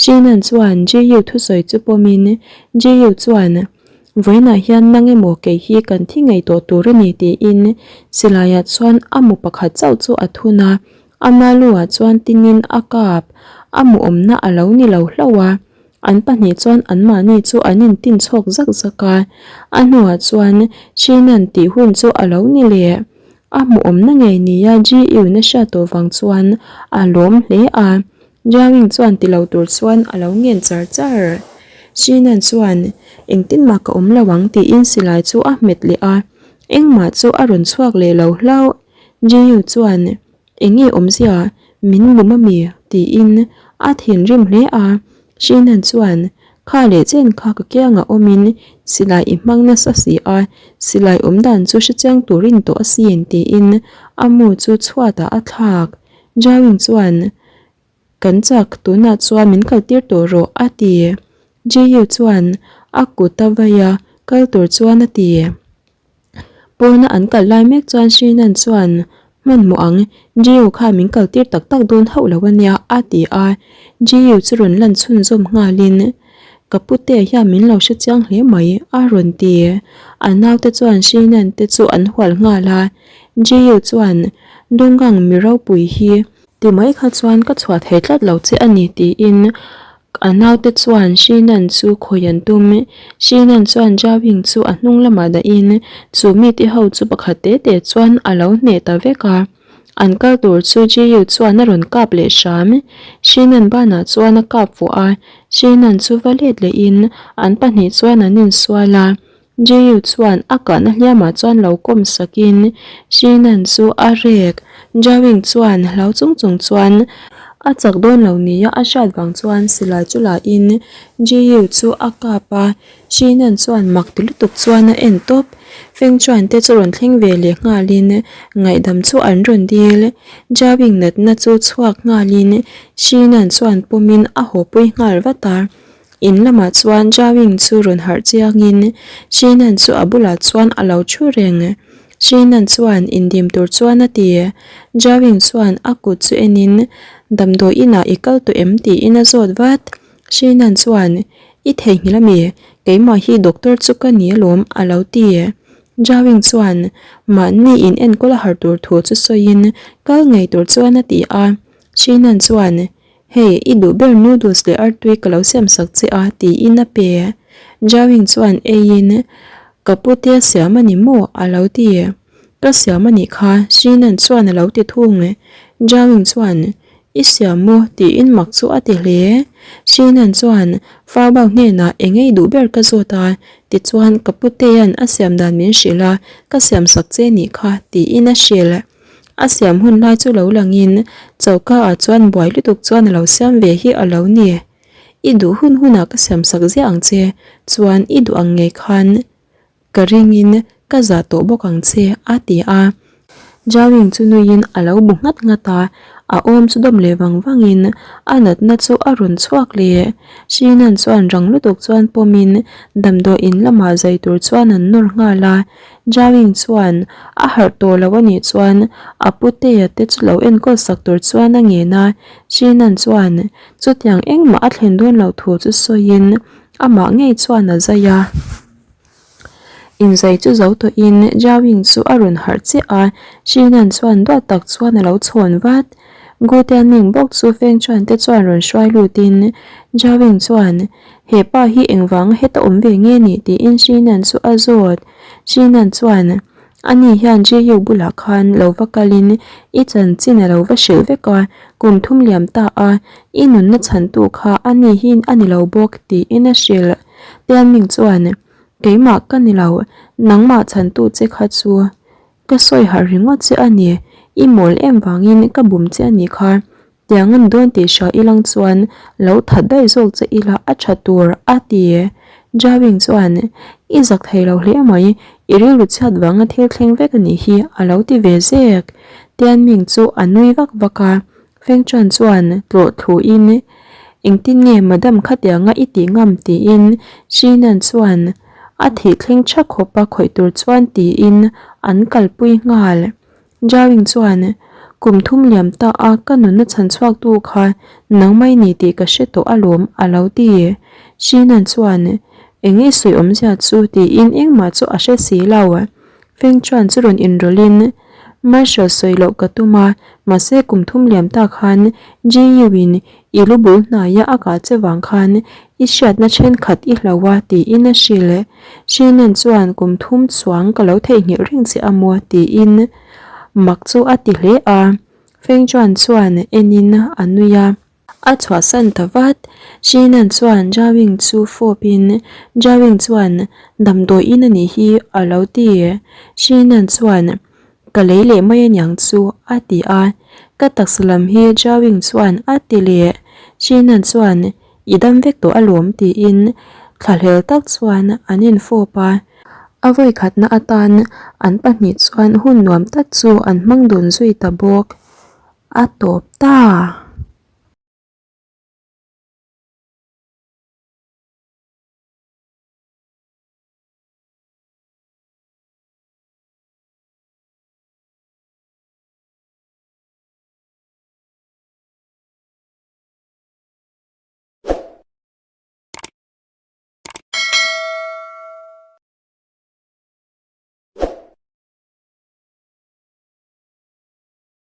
Sheenan chuan Jiyu thusawi chu pawmin Jiyu chuan, Vawiinah hian nang emaw kei hi kan thi ngei tawh tur a ni tiin silaiah chuan a mu pakhat chauh chu a thun a, ama luah chuan tinin a kap a mu awmna a lo ni lo hlauh a. An pahnih chuan anmahni chu an intin chhawk zak zak a, a hnuah chuan Shinan tih hun chu a lo ni leh. A hmuhawmna ngei nia GU-na hriat tawh vang chuan a lawm hle a, Jiawing chuan ti lo tur chuan a lo ngen char char. Shinan chuan, Engtin mah ka awm lo ang tiin silai chu a hmet leh a, engmah chu a rawn chhuak leh lo hlauh. GU chuan, Enge awmzia, min lum ami? tiin a thinrim hle a. Shinan chuan, Kha leh chen kha ka kiangah awmin silai i hmang nasa si a, silai awm dan chu hrechiang turin tawh asin tiin a mu chu chhuatah a thlak. Jawing chuan, Kan chak, tunah chuan min kaltir tawh rawh a ti. Jiyu chuan a kut a vai a, kal tur chuan a ti. Pawna an kal lai mek chuan Shinan chuan, Hmanhmawh ang, Jiyu khan min kaltir tak tak dawn hauh lo a nia, a ti a. Jiyu chu rawn lan chhunzawm nghalin, Ka pute hian min lo hre chiang hle mai, a rawn ti. A naute chuan Shinan te chu an hual nghal a. Jiyu chuan, Dawnggang mi ropui hi. Ti mai kha chuan ka chhuah thei tlat lo che a ni tiin a naute chuan Shinan chu khawi an tum. Shinan chuan Jawing chu a hnung lamah dahin chu mite ho chu pakhat te te chuan a lo hneh ta vek a. An kal tur chu Jiyu chuan a rawn kap leh hram. Shinan banah chuan a kap vuah a, Shinan chu va let lehin an pahnih chuan an insual a. Jehu chuan a kahna hliamah chuan lo kawm sakin Shinan chu a rek. Jawing chuan hlau chung chung chuan a chak dawn lo nia a hriat vang chuan silai chu lahin Jehu chu a kap a, Shinan chuan mak ti lutuk chuan a en tawp. Feng Chuan te chu rawn thleng ve leh nghalin ngaihdam chu an rawn dil. Jawing natna chu chhuak nghalin Shinan chuan pawmin a hawpui nghal vat a. In lamah chuan Jawing chu rawn harh chiangin Shinan chu a bulah chuan a lo thu reng. Shinan chuan indim tur chuan a ti. Jawing chuan a kut chu enin damdawi inah i kal tawh em tiin a zawt vat. Shinan chuan I theihnghilh ami? Keimah hi doctor chu ka ni alawm a lo ti. Jawing chuan mahni in enkawl a harh tur thu chu sawiin kal ngei tur chuan a ti a. Shinan chuan Hei, i duh ber noodles leh artui ka lo siam sak che a, tiin a pe. Jawing chuan eiin, Ka pute a siam a ni maw? a lo ti. Ka siam a nih kha, Shinan chuan a lo ti thung. Jawing chuan, I siam maw? tiin mak chu a ti hle. Shinan chuan, Farbau hnenah eng ei duh ber ka zawt a, tichuan ka putea'n a siam dan min hrilh a, ka siam sak che nih kha, tiin a hrilh. A siam hun lai chu lo langin choka ah chuan buai lutuk chuan a lo siam ve hi a lo ni. I duh hun hunah ka siam sak ziah ang che, chuan i duh ang ngei khan ka ringin ka zah tawh bawk ang che a ti a. Jawing chu nuiin a lo bu nghat nghat a, a awm chu dawm leh vang vangin a natna chu a rawn chhuak leh. Shinan chuan rang lutuk chuan pawmin damdawi in lamah zai tur chuan an nawr nghal a. Jawing chuan a harh tawh lo a nih chuan a putea te chu lo enkawl sak tur chuan a ngen a, Shinan chuan chutiang engmah a thlen dawn loh thu chu sawiin amah ngei chuan a zai a. Inzai chu zo tawhin Jawing chu a rawn harh chiah a, Shinan chuan duat tak chuan a lo chhawn vat. Gu Tianming bawk chu Feng Chuan te chuan rawn hruai lutin Jawing chuan He pa hi engvanga heta awm ve nge ni? tiin Shinan chu a zawt. Shinan chuan. Ani hian JU bulah khan lo va kalin i chanchin a lo va hrilh vek a, kum thum liam ta a, i nunna chhantu kha ani hi a ni lo bawk tiin a hrilh. Tianming chuan, Keimah ka ni lo, nangmah chhantu che kha chu ka sawi harh ringawt che a ni, i mawl em vangin ka bum che a nih kha. Tiang an dawn tih hria ilang chuan lo that daih zawk che ila a tha tur a ti. Jawing chuan, I zak thei lo hle mai, i rilru chhiat vanga thil thleng vek a nih hi a lo ti ve zek. Tianming chu a nui vak vak a, Feng Chuan chuan tlawh thluin, Engtin nge madam khatianga i tih ngam tiin Shinan chuan a thih thleng tha khawpa khawih tur chuan tiin an kalpui nghal. Jawing chuan, Kum thum liam ta a ka nunna chhan chhuaktu kha nangmah i ni tih ka hre tawh alawm, a lo ti. Shinan chuan, Eng i sawi awmzia chu tiin engmah chu a hre si lo. Feng chuan chu rawn inrawlhin, Marshal sawi loh ka tum a, mahse kum thum liam ta khan GU-in I lu bul hnaia a kah che vang khan i hriatna thenkhat i hlo a tiin a hrilh. Hrinan chuan kum thum chuang ka lo theihnghilh reng che a maw tiin mak chu a ti hle a. Feng Chuan chuan enin a nui a. A chhuahsan ta vat. Hrinan chuan Jawing chu fawpin Jawing chuan damdawiin a nih hi a lo ti. Hrinan chuan Ka lei leh mai aniang chu, a ti a. Ka taksa lam hi Jawing chuan a ti leh. Chinan chuan, I dam vek tawh alawm tiin thlahlel tak chuan an infawp a. A vawikhatna atan an pahnih chuan hun nuam tak chu an hmang dun zui ta bawk. A tawp ta!